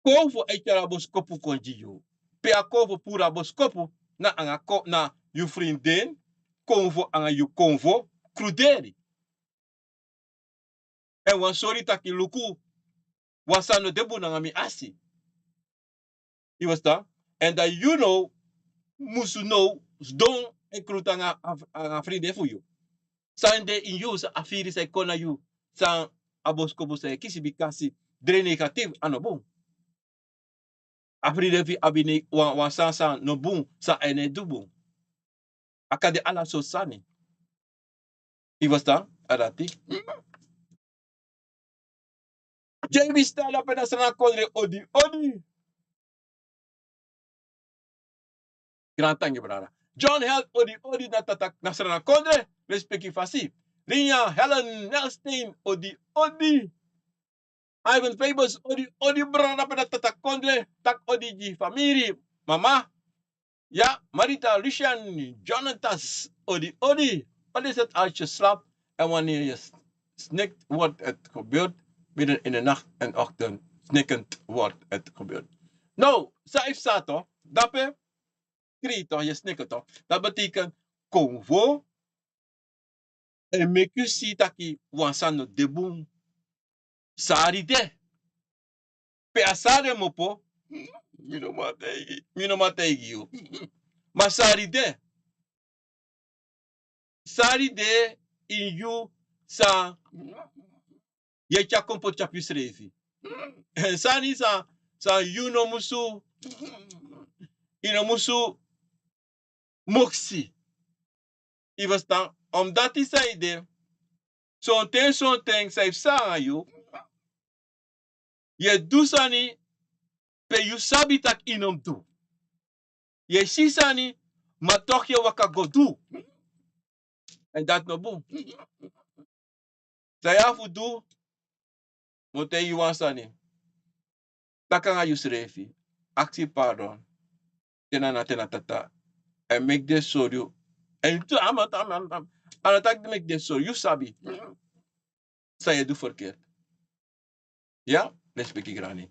konfo e tyari a boskopu kon gi yu. Pe a konfo puru a boskopu, na nanga ko, na yu vriendin konfo nanga yu konfo kruderi. Èn wan sori taki: luku, wan sani no de bun nanga mi asi. Yu ferstan? Èn dan yu no musu now sidon e krutu nanga a, nanga a vriendin fu yu. San de ini yu, san a firi san e kon na yu, san a boskopu san yu e kisi, bikasi drei negatief a no bun. A vriendin fu yu abi wan, wan sani san no bun, san a no e du bun. A kan de ala sortu sani. Yu ferstan? A dati. J B Star, na pe na Sranan kondre, odi odi. Grantangi, brada. John Held, odi odi na tata na Sranan kondre, respeki fasi. Rinya Helen Nelstein, odi odi. Ivan Fables, odi odi, brada, na pe na tata kondre, taki odi gi famiri, mama. Ja, Marita, Lucian, Jonatas, odi odi. Wat is het als je slaapt en wanneer je s-, snikt, wordt het gebeurd, midden in de nacht en ochtend, snikkend wordt het gebeurd. No, san yu sabi toch, dape, kri toch, yu snik toch. Dat betekent konfo e meki yu si taki wan sani no de bun. Sari de. Pe a sari e kmopo, mi no man taigi, mi no man taigi yu. Ma sari de. Sari de ini yu san yu e tyari kon poti tapu yusrefi. Sani san, san yu no musu, yu no musu moksi. Yu ferstan? Omdati san yu de, sonten, sonten san yu e psa nanga yu, yu e du sani pe yu sabi taki yu no mus du. Yu e si sani, ma toch yu e waka go du. Èn dati no bun. San yu abi fu du, mi o taigi yu wan sani. Taki nanga yusrefi. Aksi pardon. Te na na, te na tata. Èn meki den sori yu En tu ama ama ama. Ala taki meki den sori yu sabi san yu e du verkeerd. Ya, respeki grani.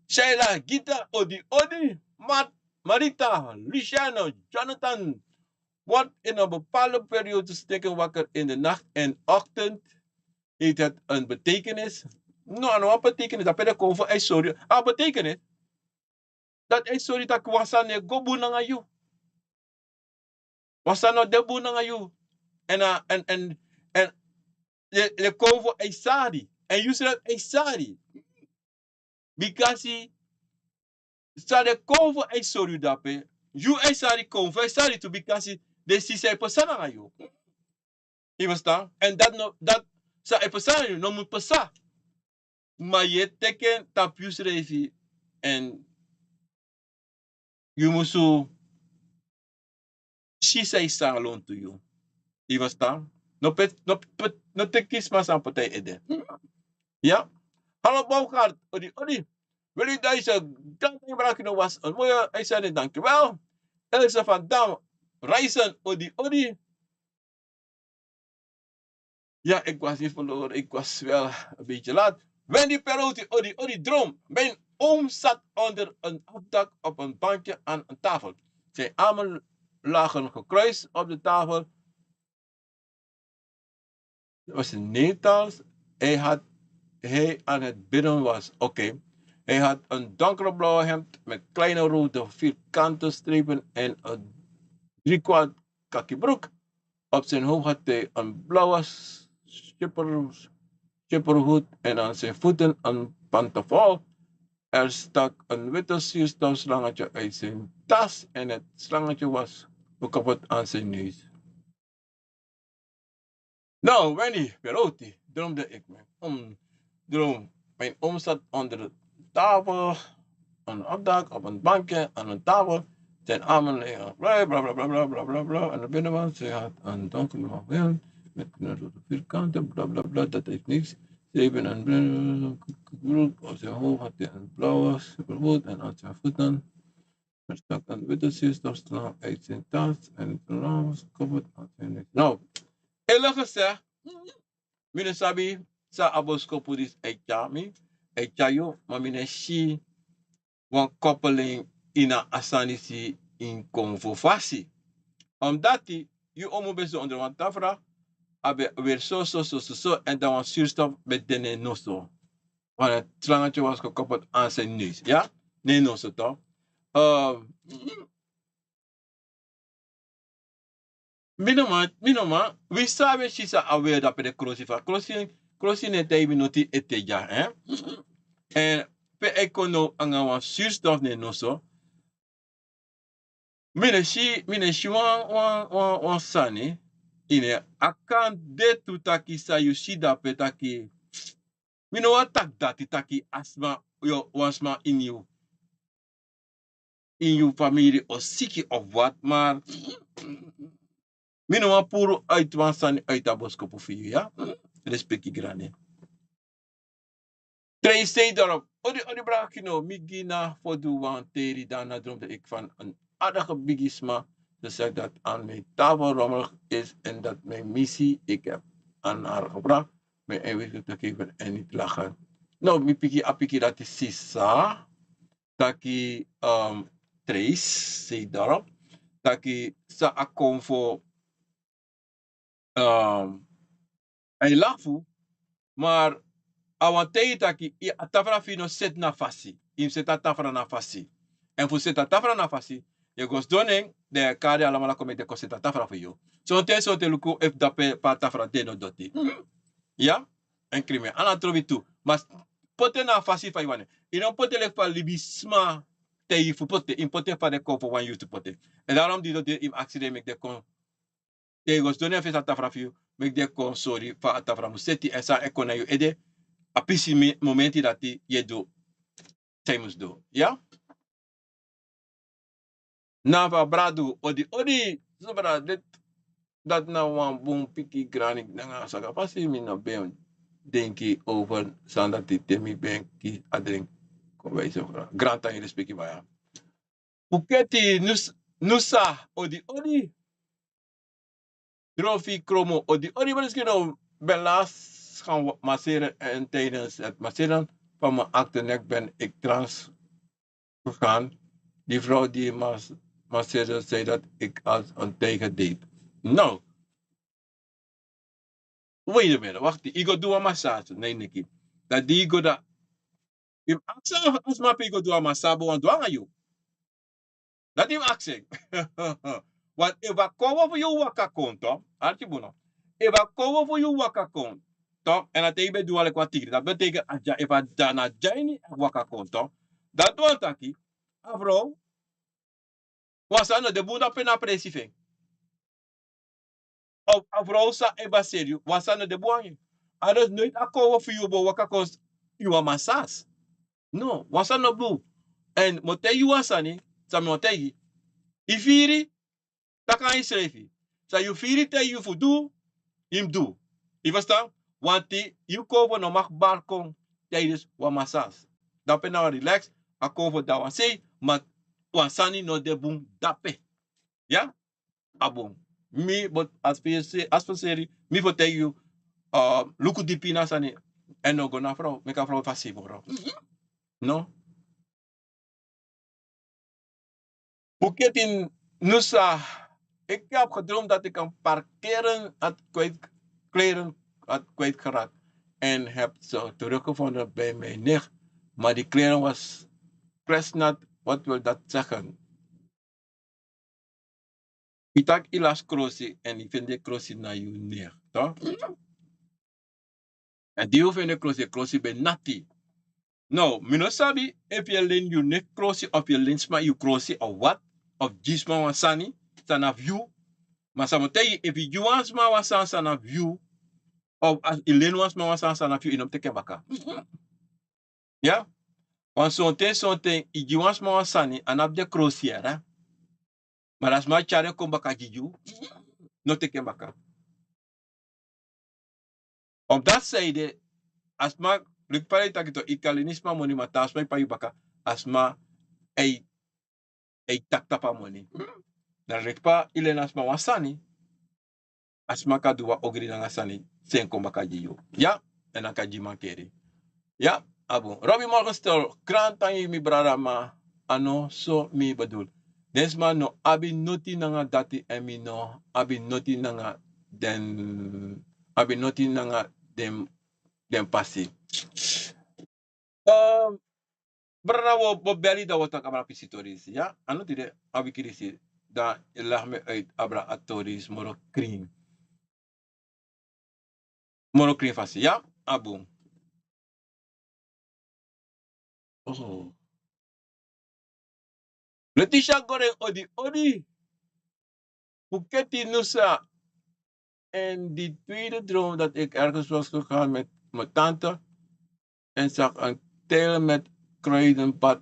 Shaila Gita, odi odi. Mat Marita, Luciano, Jonathan, wordt in een bepaalde periode steken wakker in de nacht en ochtend. Heeft het een betekenis? No, a no wan betekenis. Dati pe den kon fu a e sori yu a betekenis. Dati a e sori yu taki wan sani no e go bun nanga yu. Wan sani no de bun nanga yu. En a en en en den kon fu a e sari. En yu srefi a e sari. Bikasi san den kon fu a e sori yu dape, yu a e sari kon fu a e sari tu bikasi den si san e pasa nanga yu. Yu ferstan? En dati no dati san e pasa nanga yu no mus pasa. Ma yu e teki en tapu yusrefi. En yu musu si san yu san lontu yu. Yu ferstan? No pe no pe no teki sma san poti a yu ede. Ya. Hallo Bouwgaard, odi odi. Wil yu duizen dank yu braki no was een mooie uitzending, dankjewel. Else van Dam, Reisen, odi odi. Ja, ik was niet verloren, ik was wel een beetje laat. Wendy Perotti, odi odi, droom. Mijn oom zat onder een afdak op een bankje aan een tafel. Zijn armen lagen gekruist op de tafel. Het was een Nederlands. Hij had hij aan het bidden was. Oké. Hij had een donkerblauw hemd met kleine rode vierkante strepen en een driekwart kakibroek. Op zijn hoofd had hij een blauwe schipper, schipperhoed en aan zijn voeten een pantoffel. Er stak een witte zuurstofslangetje uit zijn tas en het slangetje was gekoppeld aan zijn neus. Nou, Wendy Perotti, droomde ik mijn oom. Droom. Mijn oom zat onder de tafel, een afdak, op een bankje, aan een tafel. Zijn armen liggen vrij, bla bla bla bla bla bla bla. En de binnenwand, zij had een donkerblauw hemd met een rode vierkante, bla bla bla, dat heeft niks. Zeven en broek, op zijn hoofd had hij een blauwe superhoed en aan zijn voeten. Er stak een witte zuurstofslang uit zijn tas en het was gekoppeld aan zijn neus. Nou, eerlijk gezegd, mi no sabi san a boskopu disi e tyari mi, e tyari yu, ma mi no e si wan koppeling ini a sani disi ini kon fu fasi. Omdati yu omu ben sidon onder wan tafra, a ben weri so so so so so, en dan wan zuurstof ben de na en noso. Want het slangetje was gekoppeld aan zijn neus, ya? Na en noso toch? Ehm, mi no man, mi no man, wi sabi si san a weri dape de krosi fa. Krosi, krosi no e taigi mi noti ete dya, hè? En pe a e kon now nanga wan zuurstof na en noso. Mi no e si, mi no e si wan, wan, wan, wan sani. Ini a kan de tu taki san yu si dape taki. Mi no wani taki dati taki a sma, yu, wan sma ini yu, ini yu famiri o siki of wat, maar mi no wani puru uit wan sani uit a boskopu fu yu, ya? Respeki grani. Trei Seidorp, odi, odi, brakino, mi gi na fodu wan teri dan na droom dat ik van een aardige bigisma gezegd dat aan mijn tafel rommelig is en dat mijn missie, ik heb aan haar gevraagd, mijn eiwit te geven en niet lachen. No, mi piki a piki dati sisa, taki, ehm, Trei Seidorp, taki san a kon fu, ehm, a e lafu, maar a wani taigi yu taki a tafra fu yu no seti na fasi. Yu mus seti a tafra na fasi. En fu seti a tafra na fasi, yu e go sidon na en, dan yu e kari alamala kon meki den kon seti a tafra fu yu. Sonten, sonten luku efu dape pe a tafra de no doti. Ya? En krimi en. Ala trobi tu. Ma poti en na a fasi fa yu wani. Yu no mus poti en leki fa libisma taigi yu fu poti en. Yu mus poti en fa den kon fu wani yu tu poti en. En daarom di doti yu mus aksi den meki den kon te yu go sidon na en fesi a tafra fu yu, meki den kon sori fa a tafra mus seti en san e kon na yu ede. A pisi mi-, momenti dati yu e du san yu mus du. Ya? Na fu a bradu, odi, odi, so bradu, dati na wan bun piki grani nanga saka fasi mi no ben denki over san dati te mi ben kisi a dringi. Kon wijs over. Grantangi respeki baya. Buketi Nus-, Nusa, odi, odi. Drofi Kromo, odi odi, ben skin o ben las gaan masseren en tijdens het masseren van mijn achternek ben ik trans gegaan. Die vrouw die mas masseerde zei dat ik als een tijger deed. Nou, wait a minute, wacht, ik go do a massage, nee, Nicky. Dat die go dat. Im aksa als ma pe go do a massage, want dwanga you. Dati yu aksi. Want efu a kovo fu yu waka kon to, arki bun no, efu a kovo fu yu waka kon to, èn a te yu ben du wan leki wan tigri, dati ben teken a dya, efu a dya na dya ini a waka kon to, dati wani taki a frow, wan sani no de bun dape na a presi fu en. Of a frow san e baseri yu, wan sani no de bun anga yu. A dus noiti a kovo fu yu bo waka kon yu wan massage. No, wan sani no bun. Èn mi o taigi yu wan sani, san mi o taigi yu. Yu firi, taki anga yusrefi. San yu firi taigi yu fu du, yu mus du. Yu ferstan? Wanti yu kovo no mag bari kon tijdens wan massage. Dape na wan relax, a kovo de na wan sei, ma wan sani no de bun dape. Ya? A bun. Mi, but as fu seri, as fu seri, mi fu taigi yu, luku dipi ini a sani, èn no go na frow, meki a frow fasi moro. No? Buketi Nusa, ik heb gedroomd dat ik een paar kleren had kwijt, kleren had kwijtgeraakt en heb ze teruggevonden bij mijn nicht. Maar die kleren was kresnat. Wat wil dat zeggen? Yu taki yu lasi krosi èn yu feni den krosi na yu nicht, toch? Èn di yu feni den krosi, den krosi ben nati. No, mi no sabi efu yu e leni yu nicht krosi of yu e leni sma yu krosi of wat, of gi sma wan sani san na fu yu. Ma san mi o taigi yu, efu yu gi wan sma wan sani san na fu yu, of yu leni wan sma wan sani san na fu yu, yu no mus teki en baka. Ya? Want sonten, sonten, yu gi wan sma wan sani, a no abi den krosi ya, da. Ma da sma tyari en kon baka gi yu, no teki en baka. Op dat zijde, a sma, leki fa den e taki toch, yu kan leni sma moni, ma te a sma e pai yu baka, a sma e, e taki tapu a moni. Dan leki fa yu leni a sma wan sani, a sma kan du wan ogri nanga sani, seni kon baka gi yu. Ya, èn a kan gi mankeri. Ya, a bun. Robi Morgenstern, grantangi mi brada, ma a no so mi bedoel. Den sma no abi noti nanga dati, èn mi no abi noti nanga den, abi noti nanga den, den pasi. Ehm, Brada, wi o, wi o beli, dan wi o taki abra pisi tori disi, ya? A no tide, a wiki disi, dan yu leg mi uit abra a tori disi moro krin. Moro krin fasi, ya? A bun. Oh. Letitia Goring, odi, odi. Buketi Nusa. En die tweede droom, dat ik ergens was gegaan met mijn tante en zag een tijl met kruidenbad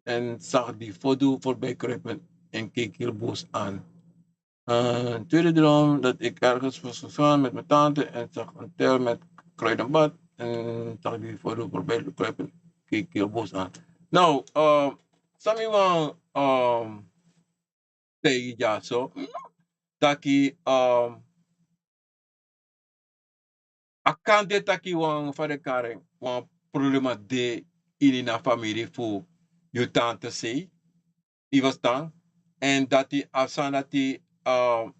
en zag die voodoo voorbij kruipen en keek heel boos aan. Een tweede droom, dat ik ergens was gegaan met mijn tante en zag een tijl met kruidenbad en zag die voodoo voorbij kruipen, keek heel boos aan. Nou, eh, san mi wani, eh, taigi dyaso taki, um, a kan de taki wan, fa den e kari en, wan problema de ini a famiri fu yu tante sei, yu ferstan. Èn dati a sani dati, um,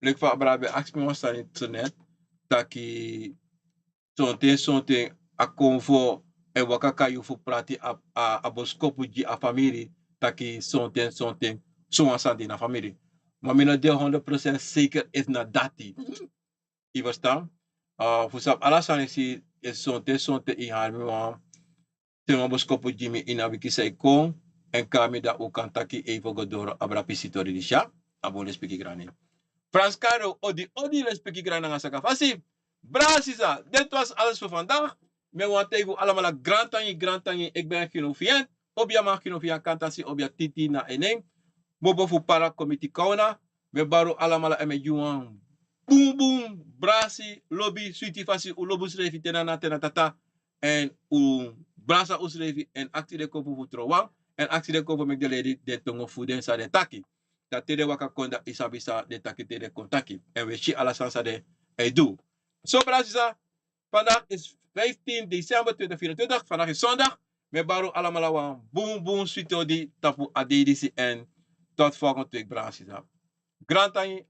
leki fa brada ben aksi mi wan sani so net, taki sonten, sonten a konfo e waka kon na yu fu prati a, a, a boskopu gi a famiri taki sonten, sonten sowan sani de na famiri. Ma mi no de honderd procent zeker efu na dati. Yu ferstan? Ah, fu sabi ala sani, si, e sonten, sonten yu hari mi wan, seni wan boskopu gi mi ini a wiki san e kon, èn kon na mi, dan un kan taki even go doro abra pisi tori disi, ya? A bun, lespeki grani. Frans Karo, odi, odi, lespeki grani nanga saka fasi. Brada, sisa, dit was alles voor vandaag. Mi wani taigi un alamala grantangi, grantangi, ik ben Gino Vient. Obiaman Gino Vient, Kantasi, Obia Titi na en nen. Bobo fu Para Komiti Kauna. Mi e bari un alamala èn mi e gi un wan bun bun brasi, lobi, switi fasi, un lobi unsrefi te na nana, te na tata. Èn un brasa unsrefi èn aksi den konfo fu trowan. Èn aksi den konfo meki den leri den tongo fu den san den e taki. dan te den waka kon dan yu sabi san den taki te den kon taki. Èn wi e si ala sani san den e du. So brada sisa, vandaag is vijftien december tweeduizend vierentwintig, vandaag is zondag. Mi e bari un alamala wan bun bun switi odi tapu a dei disi èn tot volgende week brada sisa. Grantangi.